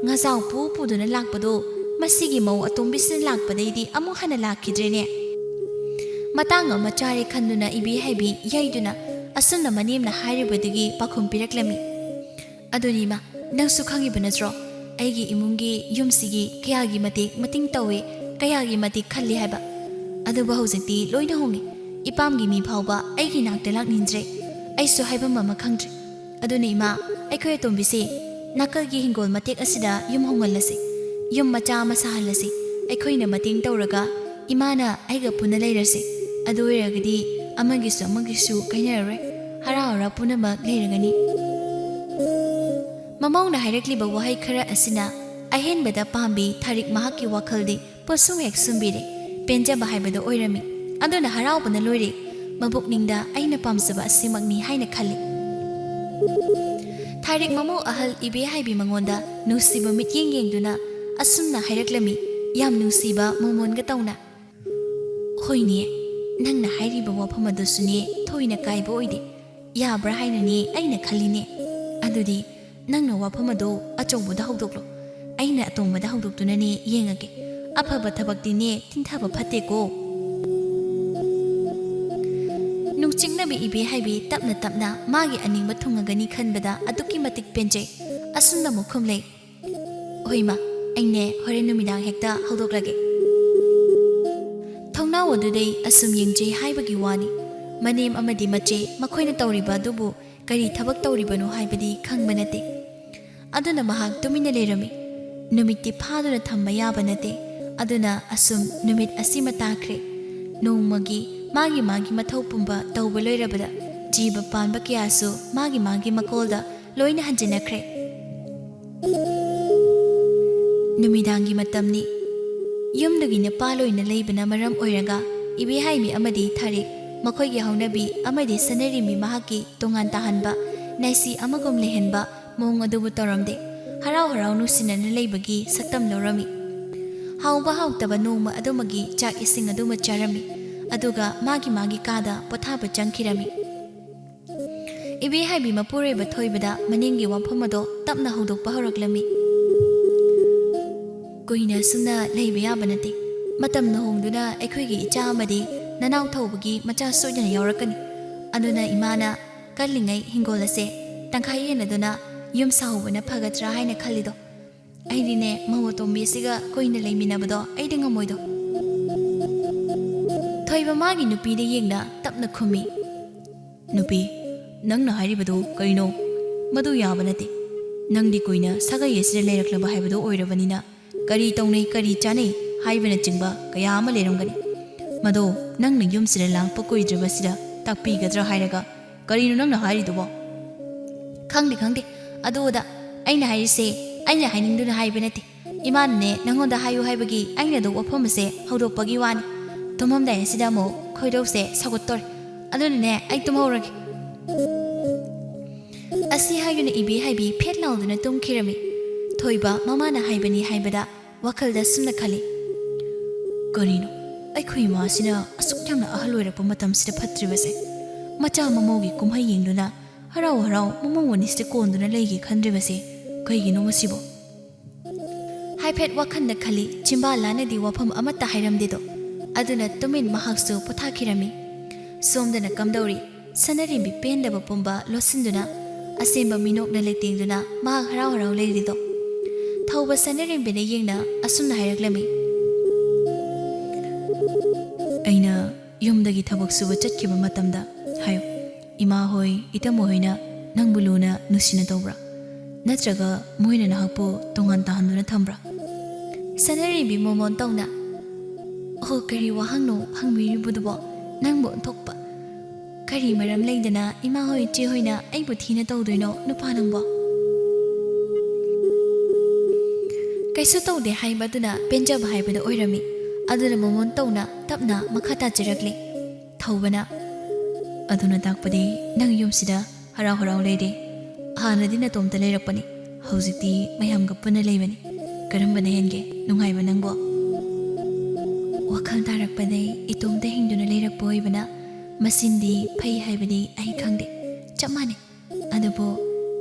ꯉꯥꯖꯥꯎ ꯄꯨ ꯄꯨꯗꯨꯅ ꯂꯥꯛꯄꯗꯣ ꯃꯁꯤꯒꯤ ꯃꯧ ꯑꯇꯣꯝꯕꯤꯁꯤꯅ ꯂꯥꯛꯄꯗꯩꯗꯤ ꯑꯃꯨꯛ ꯍꯟꯅ ꯂꯥꯛꯈꯤꯗ꯭ꯔꯦꯅꯦ꯫" ꯃꯇꯥꯡ ꯑꯃ ꯆꯥꯔꯦ ꯈꯟꯗꯨꯅ ꯏꯕꯦ ꯍꯥꯏꯕꯤ ꯌꯩꯗꯨꯅ ꯑꯁꯨꯝꯅ ꯃꯅꯦꯝꯅ ꯍꯥꯏꯔꯤꯕꯗꯨꯒꯤ ꯄꯥꯎꯈꯨꯝ ꯄꯤꯔꯛꯂꯝꯃꯤ꯫ "ꯑꯗꯨꯅꯤ ꯏꯃꯥ, ꯅꯪꯁꯨ ꯈꯪꯉꯤꯕ ꯅꯠꯇ꯭ꯔꯣ? ꯑꯩꯒꯤ ꯏꯃꯨꯡꯒꯤ ꯌꯨꯝꯁꯤꯒꯤ ꯀꯌꯥꯒꯤ ꯃꯇꯤꯛ ꯃꯇꯤꯡ ꯇꯧꯏ, ꯀꯌꯥꯒꯤ ꯃꯇꯤꯛ ꯈꯜꯂꯤ ꯍꯥꯏꯕ꯫ ꯑꯗꯨꯕꯨ ꯍꯧꯖꯤꯛꯇꯤ ꯂꯣꯏꯅ ꯍꯣꯡꯉꯤ꯫ ꯏꯄꯥꯝꯒꯤ ꯃꯤ ꯐꯥꯎꯕ ꯑꯩꯒꯤ ꯅꯥꯛꯇ ꯂꯥꯛꯅꯤꯡꯗ꯭ꯔꯦ꯫ ꯑꯩꯁꯨ ꯍꯥꯏꯐꯝ ꯑꯃ ꯈꯪꯗ꯭ꯔꯦ꯫ ꯑꯗꯨꯅ ꯏꯃꯥ, ꯑꯩꯈꯣꯏ ꯑꯇꯣꯝꯕꯤꯁꯦ ꯅꯥꯀꯜꯒꯤ ꯍꯤꯡꯒꯣꯜ ꯃꯇꯦꯛ ꯑꯁꯤꯗ ꯌꯨꯝ ꯍꯣꯡꯍꯜꯂꯁꯤ꯫ ꯌꯨꯝ ꯃꯆꯥ ꯑꯃ ꯁꯥꯍꯜꯂꯁꯤ꯫ ꯑꯩꯈꯣꯏꯅ ꯃꯇꯦꯡ ꯇꯧꯔꯒ ꯏꯃꯥꯅ ꯑꯩꯒ ꯄꯨꯟꯅ ꯂꯩꯔꯁꯤ꯫ ꯑꯗꯨ ꯑꯣꯏꯔꯒꯗꯤ ꯑꯃꯒꯤꯁꯨ ꯑꯃꯒꯤꯁꯨ ꯀꯥꯏꯅꯔꯔꯣꯏ꯫ ꯍꯔꯥꯎ ꯍꯔꯥꯎ ꯄꯨꯝꯅꯃꯛ ꯂꯩꯔꯒꯅꯤ꯫ ꯃꯃꯧꯅ ꯍꯥꯏꯔꯛꯂꯤꯕ ꯋꯥꯍꯩ ꯈꯔ ꯑꯁꯤꯅ ꯑꯍꯦꯟꯕꯗ ꯄꯥꯝꯕꯤ ꯊꯥꯔꯤꯛ ꯃꯍꯥꯛꯀꯤ ꯋꯥꯈꯜꯗꯤ ꯄꯨꯁꯨꯝ ꯍꯦꯛ ꯁꯨꯝꯕꯤꯔꯦ꯫ ꯄꯦꯟꯖꯕ ꯍꯥꯏꯕꯗꯣ ꯑꯣꯏꯔꯝꯃꯤ꯫ ꯑꯗꯨꯅ ꯍꯔꯥꯎꯕꯅ ꯂꯣꯏꯔꯦ꯫ ꯃꯕꯨꯛꯅꯤꯡꯗ ꯑꯩꯅ ꯄꯥꯝꯖꯕ ꯑꯁꯤꯃꯛꯅꯤ ꯍꯥꯏꯅ ꯈꯜꯂꯤ꯫ ꯊꯥꯔꯤꯛ ꯃꯃꯧ ꯑꯍꯜ ꯏꯕꯦ ꯍꯥꯏꯕꯤ ꯃꯉꯣꯟꯗ ꯅꯨꯡꯁꯤꯕ ꯃꯤꯠꯌꯦꯡ ꯌꯦꯡꯗꯨꯅ ꯑꯁꯨꯝꯅ ꯍꯥꯏꯔꯛꯂꯝꯃꯤ, ꯌꯥꯝ ꯅꯨꯡꯁꯤꯕ ꯃꯣꯃꯣꯟꯒ ꯇꯧꯅ꯫ "ꯍꯣꯏꯅꯦ, ꯅꯪꯅ ꯍꯥꯏꯔꯤꯕ ꯋꯥꯐꯝ ꯑꯗꯨꯁꯨꯅꯦ ꯊꯣꯏꯅ ꯀꯥꯏꯕ ꯑꯣꯏꯗꯦ꯫ ꯌꯥꯕ꯭ꯔꯥ ꯍꯥꯏꯅꯅꯦ ꯑꯩꯅ ꯈꯜꯂꯤꯅꯦ꯫ ꯑꯗꯨꯗꯤ ꯅꯪꯅ ꯋꯥꯐꯝ ꯑꯗꯨ ꯑꯆꯧꯕꯗ ꯍꯧꯗꯣꯛꯂꯣ꯫ ꯑꯩꯅ ꯑꯇꯣꯡꯕꯗ ꯍꯧꯗꯣꯛꯇꯨꯅꯅꯦ ꯌꯦꯡꯉꯒꯦ꯫ ꯑꯐꯕ ꯊꯕꯛꯇꯤꯅꯦ ꯊꯤꯟꯊꯕ ꯐꯠꯇꯦꯀꯣ꯫" ꯅꯨꯡꯆꯤꯛꯅꯕꯤ ꯏꯕꯦ ꯍꯥꯏꯕꯤ ꯇꯞꯅ ꯇꯞꯅ ꯃꯥꯒꯤ ꯑꯅꯤꯡꯕ ꯊꯨꯡꯉꯒꯅꯤ ꯈꯟꯕꯗ ꯑꯗꯨꯛꯀꯤ ꯃꯇꯤꯛ ꯄꯦꯟꯖꯩ꯫ ꯑꯁꯨꯝꯅ ꯃꯨꯛ ꯈꯨꯝꯂꯩ꯫ "ꯍꯣꯏ ꯃꯥ, ꯑꯩꯅꯦ ꯍꯣꯔꯦꯟ ꯅꯨꯃꯤꯗꯥꯡ ꯍꯦꯛꯇ ꯍꯧꯗꯣꯛꯂꯒꯦ꯫" ꯊꯣꯡꯅꯥꯎ ꯑꯗꯨꯗꯩ ꯑꯁꯨꯝ ꯌꯦꯡꯖꯩ ꯍꯥꯏꯕꯒꯤ ꯋꯥꯅꯤ꯫ ꯃꯅꯦꯝ ꯑꯃꯗꯤ ꯃꯆꯦ ꯃꯈꯣꯏꯅ ꯇꯧꯔꯤꯕ ꯑꯗꯨꯕꯨ ꯀꯔꯤ ꯊꯕꯛ ꯇꯧꯔꯤꯕꯅꯣ ꯍꯥꯏꯕꯗꯤ ꯈꯪꯕ ꯅꯠꯇꯦ꯫ ꯑꯗꯨꯅ ꯃꯍꯥꯛ ꯇꯨꯃꯤꯟꯅ ꯂꯩꯔꯝꯃꯤ꯫ ꯅꯨꯃꯤꯠꯇꯤ ꯐꯥꯗꯨꯅ ꯊꯝꯕ ꯌꯥꯕ ꯅꯠꯇꯦ꯫ ꯑꯗꯨꯅ ꯑꯁꯨꯝ ꯅꯨꯃꯤꯠ ꯑꯁꯤꯃ ꯇꯥꯈ꯭ꯔꯦ꯫ ꯅꯣꯡꯃꯒꯤ ꯃꯥꯒꯤ ꯃꯥꯒꯤ ꯃꯊꯧ ꯄꯨꯝꯕ ꯇꯧꯕ ꯂꯣꯏꯔꯕꯗ ꯖꯤꯕ ꯄꯥꯟꯕ ꯀꯌꯥꯁꯨ ꯃꯥꯒꯤ ꯃꯥꯒꯤ ꯃꯀꯣꯜꯗ ꯂꯣꯏꯅ ꯍꯟꯖꯤꯟꯅꯈ꯭ꯔꯦ꯫ ꯅꯨꯃꯤꯗꯥꯡꯒꯤ ꯃꯇꯝꯅꯤ꯫ ꯌꯨꯝꯗꯨꯒꯤ ꯅꯨꯄꯥ ꯂꯣꯏꯅ ꯂꯩꯕꯅ ꯃꯔꯝ ꯑꯣꯏꯔꯒ ꯏꯕꯦꯍꯥꯏꯃꯤ ꯑꯃꯗꯤ ꯊꯥꯔꯤꯛ ꯃꯈꯣꯏꯒꯤ ꯍꯧꯅꯕꯤ ꯑꯃꯗꯤ ꯁꯅꯔꯤꯃꯤ ꯃꯍꯥꯛꯀꯤ ꯇꯣꯉꯥꯟ ꯇꯥꯍꯟꯕ, ꯅꯥꯏꯁꯤ ꯑꯃꯒꯨꯝ ꯂꯩꯍꯟꯕ ꯃꯑꯣꯡ ꯑꯗꯨꯕꯨ ꯇꯧꯔꯝꯗꯦ꯫ ꯍꯔꯥꯎ ꯍꯔꯥꯎ ꯅꯨꯡꯁꯤꯅꯅ ꯂꯩꯕꯒꯤ ꯁꯛꯇꯝ ꯂꯧꯔꯝꯃꯤ꯫ ꯍꯥꯎꯕ ꯍꯥꯎꯇꯕ ꯅꯣꯡꯃ ꯑꯗꯨꯃꯒꯤ ꯆꯥꯛ ꯏꯁꯤꯡ ꯑꯗꯨꯃ ꯆꯥꯔꯝꯃꯤ꯫ ꯑꯗꯨꯒ ꯃꯥꯒꯤ ꯃꯥꯒꯤ ꯀꯥꯗ ꯄꯣꯊꯥꯕ ꯆꯪꯈꯤꯔꯝꯃꯤ꯫ ꯏꯕꯦ ꯍꯥꯏꯕꯤ ꯃꯄꯨꯔꯣꯏꯕ ꯊꯣꯏꯕꯗ ꯃꯅꯤꯡꯒꯤ ꯋꯥꯐꯝ ꯑꯗꯣ ꯇꯞꯅ ꯍꯧꯗꯣꯛꯄ ꯍꯧꯔꯛꯂꯝꯃꯤ꯫ "ꯀꯨꯏꯅ ꯑꯁꯨꯝꯅ ꯂꯩꯕ ꯌꯥꯕ ꯅꯠꯇꯦ꯫ ꯃꯇꯝꯅ ꯍꯣꯡꯗꯨꯅ ꯑꯩꯈꯣꯏꯒꯤ ꯏꯆꯥ ꯑꯃꯗꯤ ꯅꯅꯥꯎ ꯊꯧꯕꯒꯤ ꯃꯆꯥ ꯁꯣꯏꯗꯅ ꯌꯥꯎꯔꯛꯀꯅꯤ꯫ ꯑꯗꯨꯅ ꯏꯃꯥꯅ ꯀꯜꯂꯤꯉꯩ ꯍꯤꯡꯒꯣꯜ ꯑꯁꯦ ꯇꯪꯈꯥꯏ ꯌꯦꯟꯅꯗꯨꯅ ꯌꯨꯝ ꯁꯥꯍꯧꯕꯅ ꯐꯒꯗ꯭ꯔꯥ ꯍꯥꯏꯅ ꯈꯜꯂꯤꯗꯣ꯫ ꯑꯩꯗꯤꯅꯦ ꯃꯧ ꯑꯇꯣꯝꯕꯤꯁꯤꯒ ꯀꯨꯏꯅ ꯂꯩꯃꯤꯟꯅꯕꯗꯣ ꯑꯩꯗꯤ ꯉꯝꯃꯣꯏꯗꯣ꯫" ꯊꯣꯏꯕ ꯃꯥꯒꯤ ꯅꯨꯄꯤꯗ ꯌꯦꯡꯅ ꯇꯞꯅ ꯈꯨꯝꯃꯤ꯫ "ꯅꯨꯄꯤ, ꯅꯪꯅ ꯍꯥꯏꯔꯤꯕꯗꯨ ꯀꯔꯤꯅꯣ? ꯃꯗꯨ ꯌꯥꯕ ꯅꯠꯇꯦ꯫ ꯅꯪꯗꯤ ꯀꯨꯏꯅ ꯁꯥꯒꯩ ꯑꯁꯤꯗ ꯂꯩꯔꯛꯂꯕ ꯍꯥꯏꯕꯗꯨ ꯑꯣꯏꯔꯕꯅꯤꯅ, ꯀꯔꯤ ꯇꯧꯅꯩ, ꯀꯔꯤ ꯆꯥꯅꯩ ꯍꯥꯏꯕꯅꯆꯤꯡꯕ ꯀꯌꯥ ꯑꯃ ꯂꯩꯔꯝꯒꯅꯤ꯫ ꯃꯗꯣ ꯅꯪꯅ ꯌꯨꯝꯁꯤꯗ ꯂꯥꯛꯄ ꯀꯨꯏꯗ꯭ꯔꯤꯕꯁꯤꯗ ꯇꯥꯛꯄꯤꯒꯗ꯭ꯔꯥ ꯍꯥꯏꯔꯒ, ꯀꯔꯤꯅꯣ ꯅꯪꯅ ꯍꯥꯏꯔꯤꯗꯨꯕꯣ? ꯈꯪꯗꯦ, ꯈꯪꯗꯦ꯫ ꯑꯗꯨ ꯑꯗꯥ ꯑꯩꯅ ꯍꯥꯏꯔꯤꯁꯦ, ꯑꯩꯅ ꯍꯥꯏꯅꯤꯡꯗꯨꯅ ꯍꯥꯏꯕ ꯅꯠꯇꯦ꯫ ꯏꯃꯥꯅꯅꯦ ꯅꯪꯉꯣꯟꯗ ꯍꯥꯏꯌꯨ ꯍꯥꯏꯕꯒꯤ ꯑꯩꯅ ꯑꯗꯨ ꯋꯥꯐꯝ ꯑꯁꯦ ꯍꯧꯗꯣꯛꯄꯒꯤ ꯋꯥꯅꯤ꯫ ꯇꯨꯝꯃꯝꯗꯥꯏ ꯑꯁꯤꯗ ꯑꯃꯨꯛ ꯈꯣꯏꯗꯧꯁꯦ ꯁꯧꯒꯠꯇꯣꯔꯦ꯫ ꯑꯗꯨꯅꯅꯦ ꯑꯩ ꯇꯨꯝꯍꯧꯔꯒꯦ꯫ ꯑꯁꯤ ꯍꯥꯏꯗꯨꯅ ꯏꯕꯤ ꯍꯥꯏꯕꯤ ꯐꯦꯠ ꯂꯥꯎꯗꯨꯅ ꯇꯨꯝꯈꯤꯔꯝꯃꯤ꯫ ꯊꯣꯏꯕ ꯃꯃꯥꯅ ꯍꯥꯏꯕꯅꯤ ꯍꯥꯏꯕꯗ ꯋꯥꯈꯜꯗ ꯁꯨꯝꯅ ꯈꯜꯂꯤ, "ꯀꯔꯤꯅꯣ ꯑꯩꯈꯣꯏ ꯏꯃꯥꯁꯤꯅ ꯑꯁꯨꯛ ꯌꯥꯝꯅ ꯑꯍꯜ ꯑꯣꯏꯔꯛꯄ ꯃꯇꯝꯁꯤꯗ ꯐꯠꯇ꯭ꯔꯤꯕꯁꯦ? ꯃꯆꯥ ꯃꯃꯧꯒꯤ ꯀꯨꯝꯍꯩ ꯌꯦꯡꯗꯨꯅ ꯍꯔꯥꯎ ꯍꯔꯥꯎ ꯃꯃꯧ ꯃꯅꯤꯁꯤꯗ ꯀꯣꯟꯗꯨꯅ ꯂꯩꯒꯦ ꯈꯟꯗ꯭ꯔꯤꯕꯁꯦ ꯀꯩꯒꯤꯅꯣ ꯃꯁꯤꯕꯣ?" ꯍꯥꯏꯐꯦꯠ ꯋꯥꯈꯜꯗ ꯈꯜꯂꯤ, ꯆꯤꯝꯕꯥꯜ ꯂꯥꯟꯅꯗꯤ ꯋꯥꯐꯝ ꯑꯃꯠꯇ ꯍꯥꯏꯔꯝꯗꯦꯗꯣ꯫ ꯑꯗꯨꯅ ꯇꯨꯃꯤꯟ ꯃꯍꯥꯛꯁꯨ ꯄꯣꯊꯥꯈꯤꯔꯝꯃꯤ꯫ ꯁꯣꯝꯗꯅ ꯀꯝꯗꯧꯔꯤ? ꯁꯅꯔꯦꯝꯕꯤ ꯄꯦꯟꯗꯕ ꯄꯨꯝꯕ ꯂꯣꯠꯁꯤꯟꯗꯨꯅ, ꯑꯁꯦꯡꯕ ꯃꯤꯅꯣꯛꯅ ꯂꯩꯇꯦꯡꯗꯨꯅ ꯃꯍꯥꯛ ꯍꯔꯥꯎ ꯍꯔꯥꯎ ꯂꯩꯔꯤꯗꯣ꯫ ꯊꯧꯕ ꯁꯅꯔꯦꯝꯕꯤꯅ ꯌꯦꯡꯅ ꯑꯁꯨꯝꯅ ꯍꯥꯏꯔꯛꯂꯝꯃꯤ, "ꯑꯩꯅ ꯌꯨꯝꯗꯒꯤ ꯊꯕꯛ ꯁꯨꯕ ꯆꯠꯈꯤꯕ ꯃꯇꯝꯗ ꯍꯥꯏꯌꯨ, ꯏꯃꯥ ꯍꯣꯏ, ꯏꯇꯝꯃ ꯍꯣꯏꯅ ꯅꯪꯕꯨ ꯂꯨꯅ ꯅꯨꯡꯁꯤꯅ ꯇꯧꯕ꯭ꯔꯥ? ꯅꯠꯇ꯭ꯔꯒ ꯃꯣꯏꯅ ꯅꯍꯥꯛꯄꯨ ꯇꯣꯉꯥꯟ ꯇꯥꯍꯟꯗꯨꯅ ꯊꯝꯕ꯭ꯔꯥ?" ꯁꯅꯔꯦꯝꯕꯤ ꯃꯣꯃꯣꯟ ꯇꯧꯅ, "ꯑꯣ, ꯀꯔꯤ ꯋꯥꯍꯪꯅꯣ ꯍꯪꯕꯤꯔꯤꯕꯗꯨꯕꯣ? ꯅꯪꯕꯨ ꯑꯣꯟꯊꯣꯛꯄ꯫ ꯀꯔꯤ ꯃꯔꯝ ꯂꯩꯗꯅ ꯏꯃꯥ ꯍꯣꯏ, ꯏꯆꯦ ꯍꯣꯏꯅ ꯑꯩꯕꯨ ꯊꯤꯅ ꯇꯧꯗꯣꯏꯅꯣ, ꯅꯨꯄꯥ ꯅꯪꯕꯣ?" ꯀꯩꯁꯨ ꯇꯧꯗꯦ ꯍꯥꯏꯕꯗꯨꯅ ꯄꯦꯟꯖꯕ ꯍꯥꯏꯕꯗꯨ ꯑꯣꯏꯔꯝꯃꯤ꯫ ꯑꯗꯨꯅ ꯃꯣꯃꯣꯟ ꯇꯧꯅ ꯇꯞꯅ ꯃꯈꯥ ꯇꯥꯖꯔꯛꯂꯤ꯫ ꯊꯧꯕꯅ, "ꯑꯗꯨꯅ ꯇꯥꯛꯄꯗꯤ ꯅꯪ ꯌꯨꯝꯁꯤꯗ ꯍꯔꯥꯎ ꯍꯔꯥꯎ ꯂꯩꯔꯦ꯫ ꯍꯥꯟꯅꯗꯤ ꯅꯇꯣꯝꯇ ꯂꯩꯔꯛꯄꯅꯤ, ꯍꯧꯖꯤꯛꯇꯤ ꯃꯌꯥꯝꯒ ꯄꯨꯟꯅ ꯂꯩꯕꯅꯤ꯫ ꯀꯔꯝꯕꯅ ꯍꯦꯟꯒꯦ ꯅꯨꯡꯉꯥꯏꯕ ꯅꯪꯕꯣ?" ꯋꯥꯈꯜ ꯇꯥꯔꯛꯄꯗꯩ ꯏꯇꯣꯝꯇ ꯍꯤꯡꯗꯨꯅ ꯂꯩꯔꯛꯄ ꯑꯣꯏꯕꯅ ꯃꯁꯤꯅꯗꯤ ꯐꯩ ꯍꯥꯏꯕꯗꯤ ꯑꯩ ꯈꯪꯗꯦ꯫ ꯆꯞ ꯃꯥꯟꯅꯩ꯫ ꯑꯗꯨꯕꯨ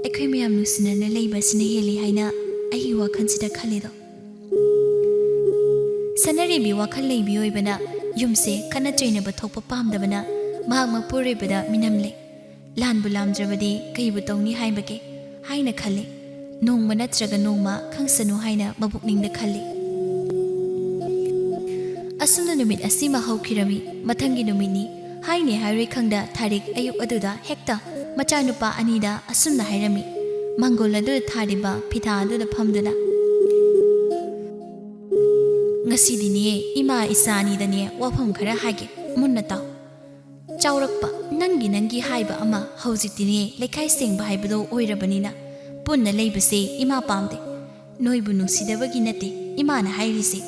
ꯑꯩꯈꯣꯏ ꯃꯌꯥꯝ ꯅꯨꯡꯁꯤꯅꯅ ꯂꯩꯕ ꯑꯁꯤꯅ ꯍꯦꯜꯂꯤ ꯍꯥꯏꯅ ꯑꯩꯒꯤ ꯋꯥꯈꯜꯁꯤꯗ ꯈꯜꯂꯤꯗꯣ꯫ ꯁꯅꯔꯦꯝꯕꯤ ꯋꯥꯈꯜ ꯂꯩꯕꯤ ꯑꯣꯏꯕꯅ ꯌꯨꯝꯁꯦ ꯈꯠꯅ ꯆꯩꯅꯕ ꯊꯣꯛꯄ ꯄꯥꯝꯗꯕꯅ ꯃꯍꯥꯛ ꯃꯄꯨꯔꯣꯏꯕꯗ ꯃꯤꯅꯝꯂꯦ꯫ "ꯂꯥꯟꯕꯨ ꯂꯥꯝꯗ꯭ꯔꯕꯗꯤ ꯀꯩꯕꯨ ꯇꯧꯅꯤ ꯍꯥꯏꯕꯒꯦ?" ꯍꯥꯏꯅ ꯈꯜꯂꯤ꯫ "ꯅꯣꯡꯃ ꯅꯠꯇ꯭ꯔꯒ ꯅꯣꯡꯃ ꯈꯪꯁꯅꯨ" ꯍꯥꯏꯅ ꯃꯕꯨꯛꯅꯤꯡꯗ ꯈꯜꯂꯤ꯫ ꯑꯁꯨꯝꯅ ꯅꯨꯃꯤꯠ ꯑꯁꯤꯃ ꯍꯧꯈꯤꯔꯝꯃꯤ꯫ ꯃꯊꯪꯒꯤ ꯅꯨꯃꯤꯠꯅꯤ꯫ ꯍꯥꯏꯅꯤ ꯍꯥꯏꯔꯣꯏ ꯈꯪꯗ ꯊꯥꯔꯤꯛ ꯑꯌꯨꯛ ꯑꯗꯨꯗ ꯍꯦꯛꯇ ꯃꯆꯥꯅꯨꯄꯥ ꯑꯅꯤꯗ ꯑꯁꯨꯝꯅ ꯍꯥꯏꯔꯝꯃꯤ, ꯃꯥꯡꯒꯣꯜ ꯑꯗꯨꯗ ꯊꯥꯔꯤꯕ ꯐꯤꯊꯥ ꯑꯗꯨꯗ ꯐꯝꯗꯨꯅ꯫ "ꯉꯁꯤꯗꯤꯅꯦ, ꯏꯃꯥ ꯏꯆꯥ ꯑꯅꯤꯗꯅꯦ ꯋꯥꯐꯝ ꯈꯔ ꯍꯥꯏꯒꯦ, ꯃꯨꯟꯅ ꯇꯥꯎ꯫ ꯆꯥꯎꯔꯛꯄ, ꯅꯪꯒꯤ ꯅꯪꯒꯤ ꯍꯥꯏꯕ ꯑꯃ, ꯍꯧꯖꯤꯛꯇꯤꯅꯦ ꯂꯩꯀꯥꯏ ꯁꯦꯡꯕ ꯍꯥꯏꯕꯗꯣ ꯑꯣꯏꯔꯕꯅꯤꯅ ꯄꯨꯟꯅ ꯂꯩꯕꯁꯦ ꯏꯃꯥ ꯄꯥꯝꯗꯦ꯫ ꯅꯣꯏꯕꯨ ꯅꯨꯡꯁꯤꯗꯕꯒꯤ ꯅꯠꯇꯦ ꯏꯃꯥꯅ ꯍꯥꯏꯔꯤꯁꯦ꯫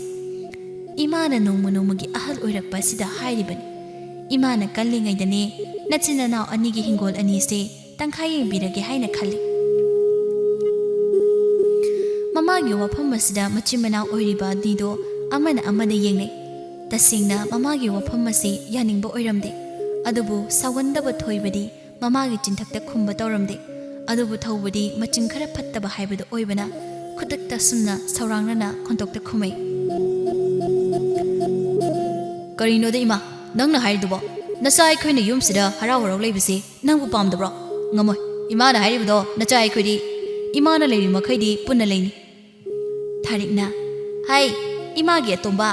ꯏꯃꯥꯅ ꯅꯣꯡꯃ ꯅꯣꯡꯃꯒꯤ ꯑꯍꯜ ꯑꯣꯏꯔꯛꯄ ꯑꯁꯤꯗ ꯍꯥꯏꯔꯤꯕꯅꯤ꯫ ꯏꯃꯥꯅ ꯀꯜꯂꯤꯉꯩꯗꯅꯦ ꯅꯆꯤꯟ ꯅꯅꯥꯎ ꯑꯅꯤꯒꯤ ꯍꯤꯡꯒꯣꯜ ꯑꯅꯤꯁꯦ ꯇꯪꯈꯥꯏ ꯌꯦꯡꯕꯤꯔꯒꯦ ꯍꯥꯏꯅ ꯈꯜꯂꯤ"꯫ ꯃꯃꯥꯒꯤ ꯋꯥꯐꯝ ꯑꯁꯤꯗ ꯃꯆꯤꯟ ꯃꯅꯥꯎ ꯑꯣꯏꯔꯤꯕ ꯑꯅꯤꯗꯣ ꯑꯃꯅ ꯑꯃꯗ ꯌꯦꯡꯅꯩ꯫ ꯇꯁꯦꯡꯅ ꯃꯃꯥꯒꯤ ꯋꯥꯐꯝ ꯑꯁꯤ ꯌꯥꯅꯤꯡꯕ ꯑꯣꯏꯔꯝꯗꯦ꯫ ꯑꯗꯨꯕꯨ ꯁꯥꯎꯒꯟꯗꯕ ꯊꯣꯏꯕꯗꯤ ꯃꯃꯥꯒꯤ ꯆꯤꯟꯊꯛꯇ ꯈꯨꯝꯕ ꯇꯧꯔꯝꯗꯦ꯫ ꯑꯗꯨꯕꯨ ꯊꯧꯕꯗꯤ ꯃꯆꯤꯟ ꯈꯔ ꯐꯠꯇꯕ ꯍꯥꯏꯕꯗꯨ ꯑꯣꯏꯕꯅ ꯈꯨꯗꯛꯇ ꯑꯁꯨꯝꯅ ꯁꯧꯔꯥꯡꯅꯅ ꯈꯣꯟꯊꯣꯛꯇ ꯈꯨꯝꯃꯩ꯫ "ꯀꯔꯤꯅꯣꯗ ꯏꯃꯥ, ꯅꯪꯅ ꯍꯥꯏꯔꯤꯗꯨꯕꯣ? ꯅꯆꯥ ꯑꯩꯈꯣꯏꯅ ꯌꯨꯝꯁꯤꯗ ꯍꯔꯥꯎ ꯍꯔꯥꯎ ꯂꯩꯕꯁꯤ ꯅꯪꯕꯨ ꯄꯥꯝꯗꯕ꯭ꯔꯣ? ꯉꯝꯃꯣꯏ꯫ ꯏꯃꯥꯅ ꯍꯥꯏꯔꯤꯕꯗꯣ ꯅꯆꯥ ꯑꯩꯈꯣꯏꯗꯤ ꯏꯃꯥꯅ ꯂꯩꯔꯤ ꯃꯈꯩꯗꯤ ꯄꯨꯟꯅ ꯂꯩꯅꯤ"꯫ ꯊꯥꯔꯤꯛꯅ, "ꯍꯥꯏ, ꯏꯃꯥꯒꯤ ꯑꯇꯣꯝꯕ,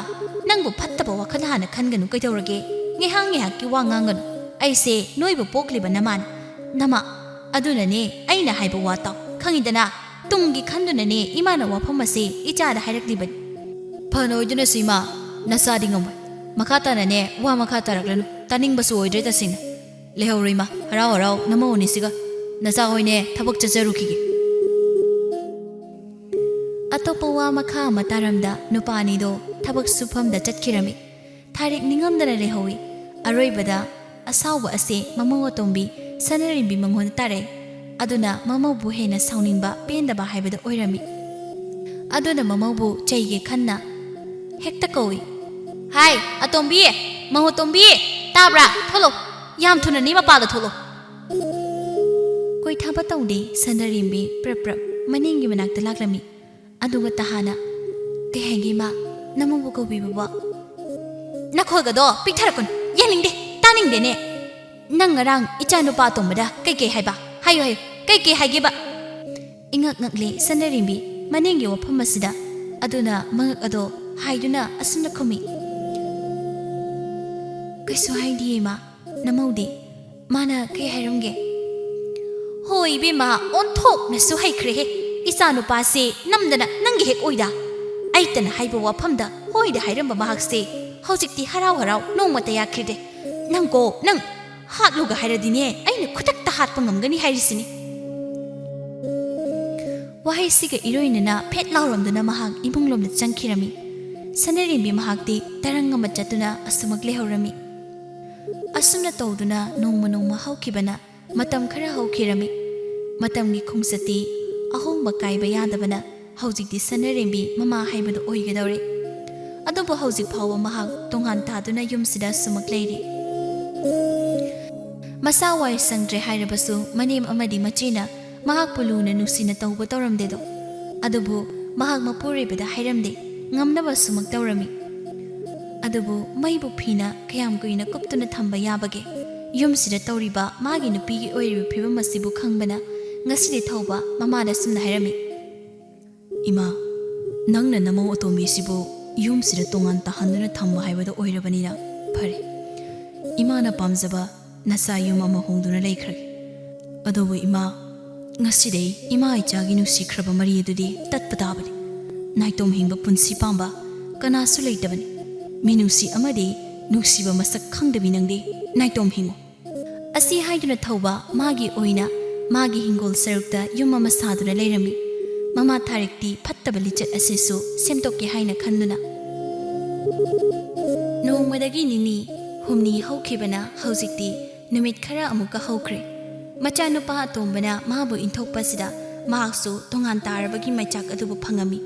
ꯅꯪꯕꯨ ꯐꯠꯇꯕ ꯋꯥꯈꯜ ꯍꯥꯟꯅ ꯈꯟꯒꯅꯨ ꯀꯩꯗꯧꯔꯒꯦ? ꯉꯥꯏꯍꯥꯛ ꯉꯥꯏꯍꯥꯛꯀꯤ ꯋꯥ ꯉꯥꯡꯒꯅꯨ꯫ ꯑꯩꯁꯦ ꯅꯣꯏꯕꯨ ꯄꯣꯛꯂꯤꯕ ꯅꯃꯥꯅꯤ, ꯅꯃꯥ꯫ ꯑꯗꯨꯅꯅꯦ ꯑꯩꯅ ꯍꯥꯏꯕ ꯋꯥ ꯇꯥꯎ, ꯈꯪꯉꯤꯗꯅ? ꯇꯨꯡꯒꯤ ꯈꯟꯗꯨꯅꯅꯦ ꯏꯃꯥꯅ ꯋꯥꯐꯝ ꯑꯁꯦ ꯏꯆꯥꯗ ꯍꯥꯏꯔꯛꯂꯤꯕꯅꯤ"꯫ "ꯐꯅ ꯑꯣꯏꯗꯨꯅꯁꯨ ꯏꯃꯥ, ꯅꯆꯥꯗꯤ ꯉꯝꯃꯣꯏ꯫ ꯃꯈꯥ ꯇꯥꯅꯅꯦ ꯋꯥ ꯃꯈꯥ ꯇꯥꯔꯛꯂꯅꯨ, ꯇꯥꯅꯤꯡꯕꯁꯨ ꯑꯣꯏꯗ꯭ꯔꯦ ꯇꯁꯦꯡꯅ꯫ ꯂꯩꯍꯧꯔꯣ ꯏꯃꯥ, ꯍꯔꯥꯎ ꯍꯔꯥꯎ ꯅꯃꯧ ꯑꯅꯤꯁꯤꯒ꯫ ꯅꯆꯥ ꯍꯣꯏꯅꯦ ꯊꯕꯛ ꯆꯠꯆꯔꯨꯈꯤꯒꯦ"꯫ ꯑꯇꯣꯞꯄ ꯋꯥ ꯃꯈꯥ ꯑꯃ ꯇꯥꯔꯝꯗ ꯅꯨꯄꯥ ꯑꯅꯤꯗꯣ ꯊꯕꯛ ꯁꯨꯐꯝꯗ ꯆꯠꯈꯤꯔꯝꯃꯤ꯫ ꯊꯥꯔꯤꯛ ꯅꯤꯡꯉꯝꯗꯅ ꯂꯩꯍꯧꯏ꯫ ꯑꯔꯣꯏꯕꯗ ꯑꯁꯥꯎꯕ ꯑꯁꯦ ꯃꯃꯧ ꯑꯇꯣꯝꯕꯤ ꯁꯅꯥꯔꯦꯝꯕꯤ ꯃꯉꯣꯟꯗ ꯇꯥꯔꯛꯏ꯫ ꯑꯗꯨꯅ ꯃꯃꯧꯕꯨ ꯍꯦꯟꯅ ꯁꯥꯎꯅꯤꯡꯕ ꯄꯦꯟꯗꯕ ꯍꯥꯏꯕꯗꯨ ꯑꯣꯏꯔꯝꯃꯤ꯫ ꯑꯗꯨꯅ ꯃꯃꯧꯕꯨ ꯆꯩꯒꯦ ꯈꯟꯅ, ꯍꯦꯛꯇ ꯀꯧꯏ꯫ "ꯍꯥꯏ, ꯑꯇꯣꯝꯕꯤ! ꯃꯧ ꯑꯇꯣꯝꯕꯤ! ꯇꯥꯕ꯭ꯔꯥ? ꯊꯣꯛꯂꯣ! ꯌꯥꯝ ꯊꯨꯅꯅꯤ ꯃꯄꯥꯗ ꯊꯣꯛꯂꯣ!" ꯀꯣꯏꯊꯥꯕ ꯇꯧꯗꯦ ꯁꯅꯥꯔꯦꯝꯕꯤ ꯄ꯭ꯔꯞ ꯄ꯭ꯔꯞ ꯃꯅꯤꯡꯒꯤ ꯃꯅꯥꯛꯇ ꯂꯥꯛꯂꯝꯃꯤ꯫ ꯑꯗꯨꯒ ꯇꯍꯥꯅ, "ꯀꯩ ꯍꯥꯏꯒꯦ ꯏꯃꯥ? ꯅꯃꯧꯕꯨ ꯀꯧꯕꯤꯕꯕꯣ?" "ꯅꯈꯣꯜꯒꯗꯣ ꯄꯤꯛꯊꯔꯛꯀꯅꯨ, ꯌꯦꯡꯅꯤꯡꯗꯦ, ꯇꯥꯅꯤꯡꯗꯦꯅꯦ꯫ ꯅꯪ ꯉꯔꯥꯡ ꯏꯆꯥ ꯅꯨꯄꯥ ꯑꯇꯣꯝꯕꯗ ꯀꯩꯀꯩ ꯍꯥꯏꯕ? ꯍꯥꯏꯌꯨ, ꯍꯥꯏꯌꯨ, ꯀꯩꯀꯩ ꯍꯥꯏꯒꯦꯕ?" ꯏꯉꯛ ꯉꯛꯂꯦ ꯁꯅꯥꯔꯦꯝꯕꯤ ꯃꯅꯤꯡꯒꯤ ꯋꯥꯐꯝ ꯑꯁꯤꯗ꯫ ꯑꯗꯨꯅ ꯃꯉꯛ ꯑꯗꯣ ꯍꯥꯏꯗꯨꯅ ꯑꯁꯨꯝꯅ ꯈꯨꯝꯃꯤ, "ꯀꯩꯁꯨ ꯍꯥꯏꯗꯤꯌꯦ ꯏꯃꯥ, ꯅꯃꯧꯗꯤ? ꯃꯥꯅ ꯀꯩ ꯍꯥꯏꯔꯝꯒꯦ?" ꯍꯣꯏ ꯏꯕꯦꯝꯃ, ꯑꯣꯟꯊꯣꯛꯅꯁꯨ ꯍꯩꯈ꯭ꯔꯦꯍꯦ꯫ ꯏꯆꯥꯅꯨꯄꯥꯁꯦ ꯅꯝꯗꯅ ꯅꯪꯒꯤ ꯍꯦꯛ ꯑꯣꯏꯗ꯫ ꯑꯩꯇꯅ ꯍꯥꯏꯕ ꯋꯥꯐꯝꯗ ꯍꯣꯏꯗ ꯍꯥꯏꯔꯝꯕ ꯃꯍꯥꯛꯁꯦ ꯍꯧꯖꯤꯛꯇꯤ ꯍꯔꯥꯎ ꯍꯔꯥꯎ ꯅꯣꯡꯃꯇ ꯌꯥꯈꯤꯗꯦ꯫ "ꯅꯪꯀꯣ, ꯅꯪ ꯍꯥꯠꯂꯨꯒ ꯍꯥꯏꯔꯗꯤꯅꯦ, ꯑꯩꯅ ꯈꯨꯗꯛꯇ ꯍꯥꯠꯄ ꯉꯝꯒꯅꯤ" ꯍꯥꯏꯔꯤꯁꯤꯅꯤ꯫ ꯋꯥꯍꯩꯁꯤꯒ ꯏꯔꯣꯏꯅꯅ ꯐꯦꯠ ꯂꯥꯎꯔꯝꯗꯨꯅ ꯃꯍꯥꯛ ꯏꯃꯨꯡꯂꯣꯝꯗ ꯆꯪꯈꯤꯔꯝꯃꯤ꯫ ꯁꯅꯔꯦꯝꯕꯤ ꯃꯍꯥꯛꯇꯤ ꯇꯔꯪ ꯑꯃ ꯆꯠꯇꯨꯅ ꯑꯁꯨꯃꯛ ꯂꯩꯍꯧꯔꯝꯃꯤ꯫ ꯑꯁꯨꯝꯅ ꯇꯧꯗꯨꯅ ꯅꯣꯡꯃ ꯅꯣꯡꯃ ꯍꯧꯈꯤꯕꯅ ꯃꯇꯝ ꯈꯔ ꯍꯧꯈꯤꯔꯝꯃꯤ꯫ ꯃꯇꯝꯒꯤ ꯈꯣꯡꯆꯠꯇꯤ ꯑꯍꯣꯡꯕ ꯀꯥꯏꯕ ꯌꯥꯗꯕꯅ ꯍꯧꯖꯤꯛꯇꯤ ꯁꯅꯔꯦꯝꯕꯤ ꯃꯃꯥ ꯍꯥꯏꯕꯗꯨ ꯑꯣꯏꯒꯗꯧꯔꯦ꯫ ꯑꯗꯨꯕꯨ ꯍꯧꯖꯤꯛ ꯐꯥꯎꯕ ꯃꯍꯥꯛ ꯇꯣꯉꯥꯟ ꯇꯥꯗꯨꯅ ꯌꯨꯝꯁꯤꯗ ꯁꯨꯃꯛ ꯂꯩꯔꯤ꯫ ꯃꯁꯥ ꯋꯥꯏ ꯁꯪꯗ꯭ꯔꯦ ꯍꯥꯏꯔꯕꯁꯨ ꯃꯅꯦꯝ ꯑꯃꯗꯤ ꯃꯆꯦꯅ ꯃꯍꯥꯛꯄꯨ ꯂꯨꯅ ꯅꯨꯡꯁꯤꯅ ꯇꯧꯕ ꯇꯧꯔꯝꯗꯦꯗꯣ꯫ ꯑꯗꯨꯕꯨ ꯃꯍꯥꯛ ꯃꯄꯨꯔꯣꯏꯕꯗ ꯍꯥꯏꯔꯝꯗꯦ, ꯉꯝꯅꯕ ꯁꯨꯃꯛ ꯇꯧꯔꯝꯃꯤ꯫ ꯑꯗꯨꯕꯨ ꯃꯩꯕꯨ ꯐꯤꯅ ꯀꯌꯥꯝ ꯀꯨꯏꯅ ꯀꯨꯞꯇꯨꯅ ꯊꯝꯕ ꯌꯥꯕꯒꯦ? ꯌꯨꯝꯁꯤꯗ ꯇꯧꯔꯤꯕ ꯃꯥꯒꯤ ꯅꯨꯄꯤꯒꯤ ꯑꯣꯏꯔꯤꯕ ꯐꯤꯕꯝ ꯑꯁꯤꯕꯨ ꯈꯪꯕꯅ ꯉꯁꯤꯗꯤ ꯊꯧꯕ ꯃꯃꯥꯗ ꯁꯨꯝꯅ ꯍꯥꯏꯔꯝꯃꯤ꯫ "ꯏꯃꯥ, ꯅꯪꯅ ꯅꯃꯧ ꯑꯇꯣꯝꯕꯤꯁꯤꯕꯨ ꯌꯨꯝꯁꯤꯗ ꯇꯣꯉꯥꯟ ꯇꯥꯍꯟꯗꯨꯅ ꯊꯝꯕ ꯍꯥꯏꯕꯗꯣ ꯑꯣꯏꯔꯕꯅꯤꯅ ꯐꯔꯦ꯫ ꯏꯃꯥꯅ ꯄꯥꯝꯖꯕ ꯅꯆꯥ ꯌꯨꯝ ꯑꯃ ꯍꯣꯡꯗꯨꯅ ꯂꯩꯈ꯭ꯔꯒꯦ꯫ ꯑꯗꯨꯕꯨ ꯏꯃꯥ, ꯉꯁꯤꯗꯩ ꯏꯃꯥ ꯏꯆꯥꯒꯤ ꯅꯨꯡꯁꯤꯈ꯭ꯔꯕ ꯃꯔꯤ ꯑꯗꯨꯗꯤ ꯇꯠꯄ ꯇꯥꯕꯅꯤ꯫ ꯅꯥꯏꯇꯣꯝ ꯍꯤꯡꯕ ꯄꯨꯟꯁꯤ ꯄꯥꯝꯕ ꯀꯅꯥꯁꯨ ꯂꯩꯇꯕꯅꯤ꯫ ꯃꯤꯅꯨꯡꯁꯤ ꯑꯃꯗꯤ ꯅꯨꯡꯁꯤꯕ ꯃꯁꯛ ꯈꯪꯗꯕꯤ ꯅꯪꯗꯤ ꯅꯥꯏꯇꯣꯝ ꯍꯤꯡꯉꯨ"꯫ ꯑꯁꯤ ꯍꯥꯏꯗꯨꯅ ꯊꯧꯕ ꯃꯥꯒꯤ ꯑꯣꯏꯅ ꯃꯥꯒꯤ ꯍꯤꯡꯒꯣꯜ ꯁꯔꯨꯛꯇ ꯌꯨꯝ ꯑꯃ ꯁꯥꯗꯨꯅ ꯂꯩꯔꯝꯃꯤ꯫ ꯃꯃꯥ ꯊꯥꯔꯤꯛꯇꯤ ꯐꯠꯇꯕ ꯂꯤꯆꯠ ꯑꯁꯤꯁꯨ ꯁꯦꯝꯗꯣꯛꯀꯦ ꯍꯥꯏꯅ ꯈꯟꯗꯨꯅ꯫ ꯅꯣꯡꯃꯗꯒꯤ ꯅꯤꯅꯤ, ꯍꯨꯝꯅꯤ ꯍꯧꯈꯤꯕꯅ ꯍꯧꯖꯤꯛꯇꯤ ꯅꯨꯃꯤꯠ ꯈꯔ ꯑꯃꯨꯛꯀ ꯍꯧꯈ꯭ꯔꯦ꯫ ꯃꯆꯥꯅꯨꯄꯥ ꯑꯇꯣꯝꯕꯅ ꯃꯥꯕꯨ ꯏꯟꯊꯣꯛꯄꯁꯤꯗ ꯃꯍꯥꯛꯁꯨ ꯇꯣꯉꯥꯟ ꯇꯥꯔꯕꯒꯤ ꯃꯩꯆꯥꯛ ꯑꯗꯨꯕꯨ ꯐꯪꯉꯝꯃꯤ꯫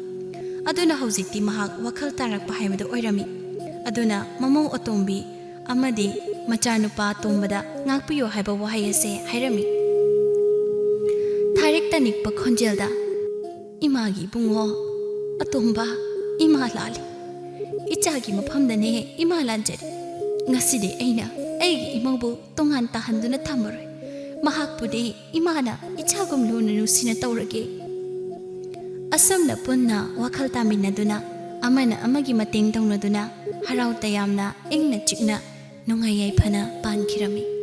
ꯑꯗꯨꯅ ꯍꯧꯖꯤꯛꯇꯤ ꯃꯍꯥꯛ ꯋꯥꯈꯜ ꯇꯥꯔꯛꯄ ꯍꯥꯏꯕꯗꯨ ꯑꯣꯏꯔꯝꯃꯤ꯫ ꯑꯗꯨꯅ ꯃꯃꯧ ꯑꯇꯣꯝꯕꯤ ꯑꯃꯗꯤ ꯃꯆꯥꯅꯨꯄꯥ ꯑꯇꯣꯝꯕꯗ ꯉꯥꯛꯄꯤꯌꯨ ꯍꯥꯏꯕ ꯋꯥꯍꯩ ꯑꯁꯦ ꯍꯥꯏꯔꯝꯃꯤ꯫ ꯊꯥꯔꯤꯛꯇ ꯅꯤꯛꯄ ꯈꯣꯟꯖꯦꯜꯗ, "ꯏꯃꯥꯒꯤ ꯏꯕꯨꯡꯉꯣ, ꯑꯇꯣꯝꯕ, ꯏꯃꯥ ꯂꯥꯜꯂꯤ꯫ ꯏꯆꯥꯒꯤ ꯃꯐꯝꯗꯅꯦ ꯏꯃꯥ ꯂꯥꯟꯖꯔꯦ꯫ ꯉꯁꯤꯗꯤ ꯑꯩꯅ ꯑꯩꯒꯤ ꯏꯃꯧꯕꯨ ꯇꯣꯉꯥꯟ ꯇꯥꯍꯟꯗꯨꯅ ꯊꯝꯃꯔꯣꯏ꯫ ꯃꯍꯥꯛꯄꯨꯗꯤ ꯏꯃꯥꯅ ꯏꯆꯥꯒꯨꯝ ꯂꯨꯅ ꯅꯨꯡꯁꯤꯅ ꯇꯧꯔꯒꯦ"꯫ ꯑꯁꯨꯝꯅ ꯄꯨꯟꯅ ꯋꯥꯈꯜ ꯇꯥꯃꯤꯟꯅꯗꯨꯅ, ꯑꯃꯅ ꯑꯃꯒꯤ ꯃꯇꯦꯡ ꯇꯧꯅꯗꯨꯅ, ꯍꯔꯥꯎ ꯇꯌꯥꯝꯅ, ꯏꯪꯅ ꯆꯤꯛꯅ, ꯅꯨꯡꯉꯥꯏ ꯌꯥꯏꯐꯅ ꯄꯥꯟꯈꯤꯔꯝꯃꯤ꯫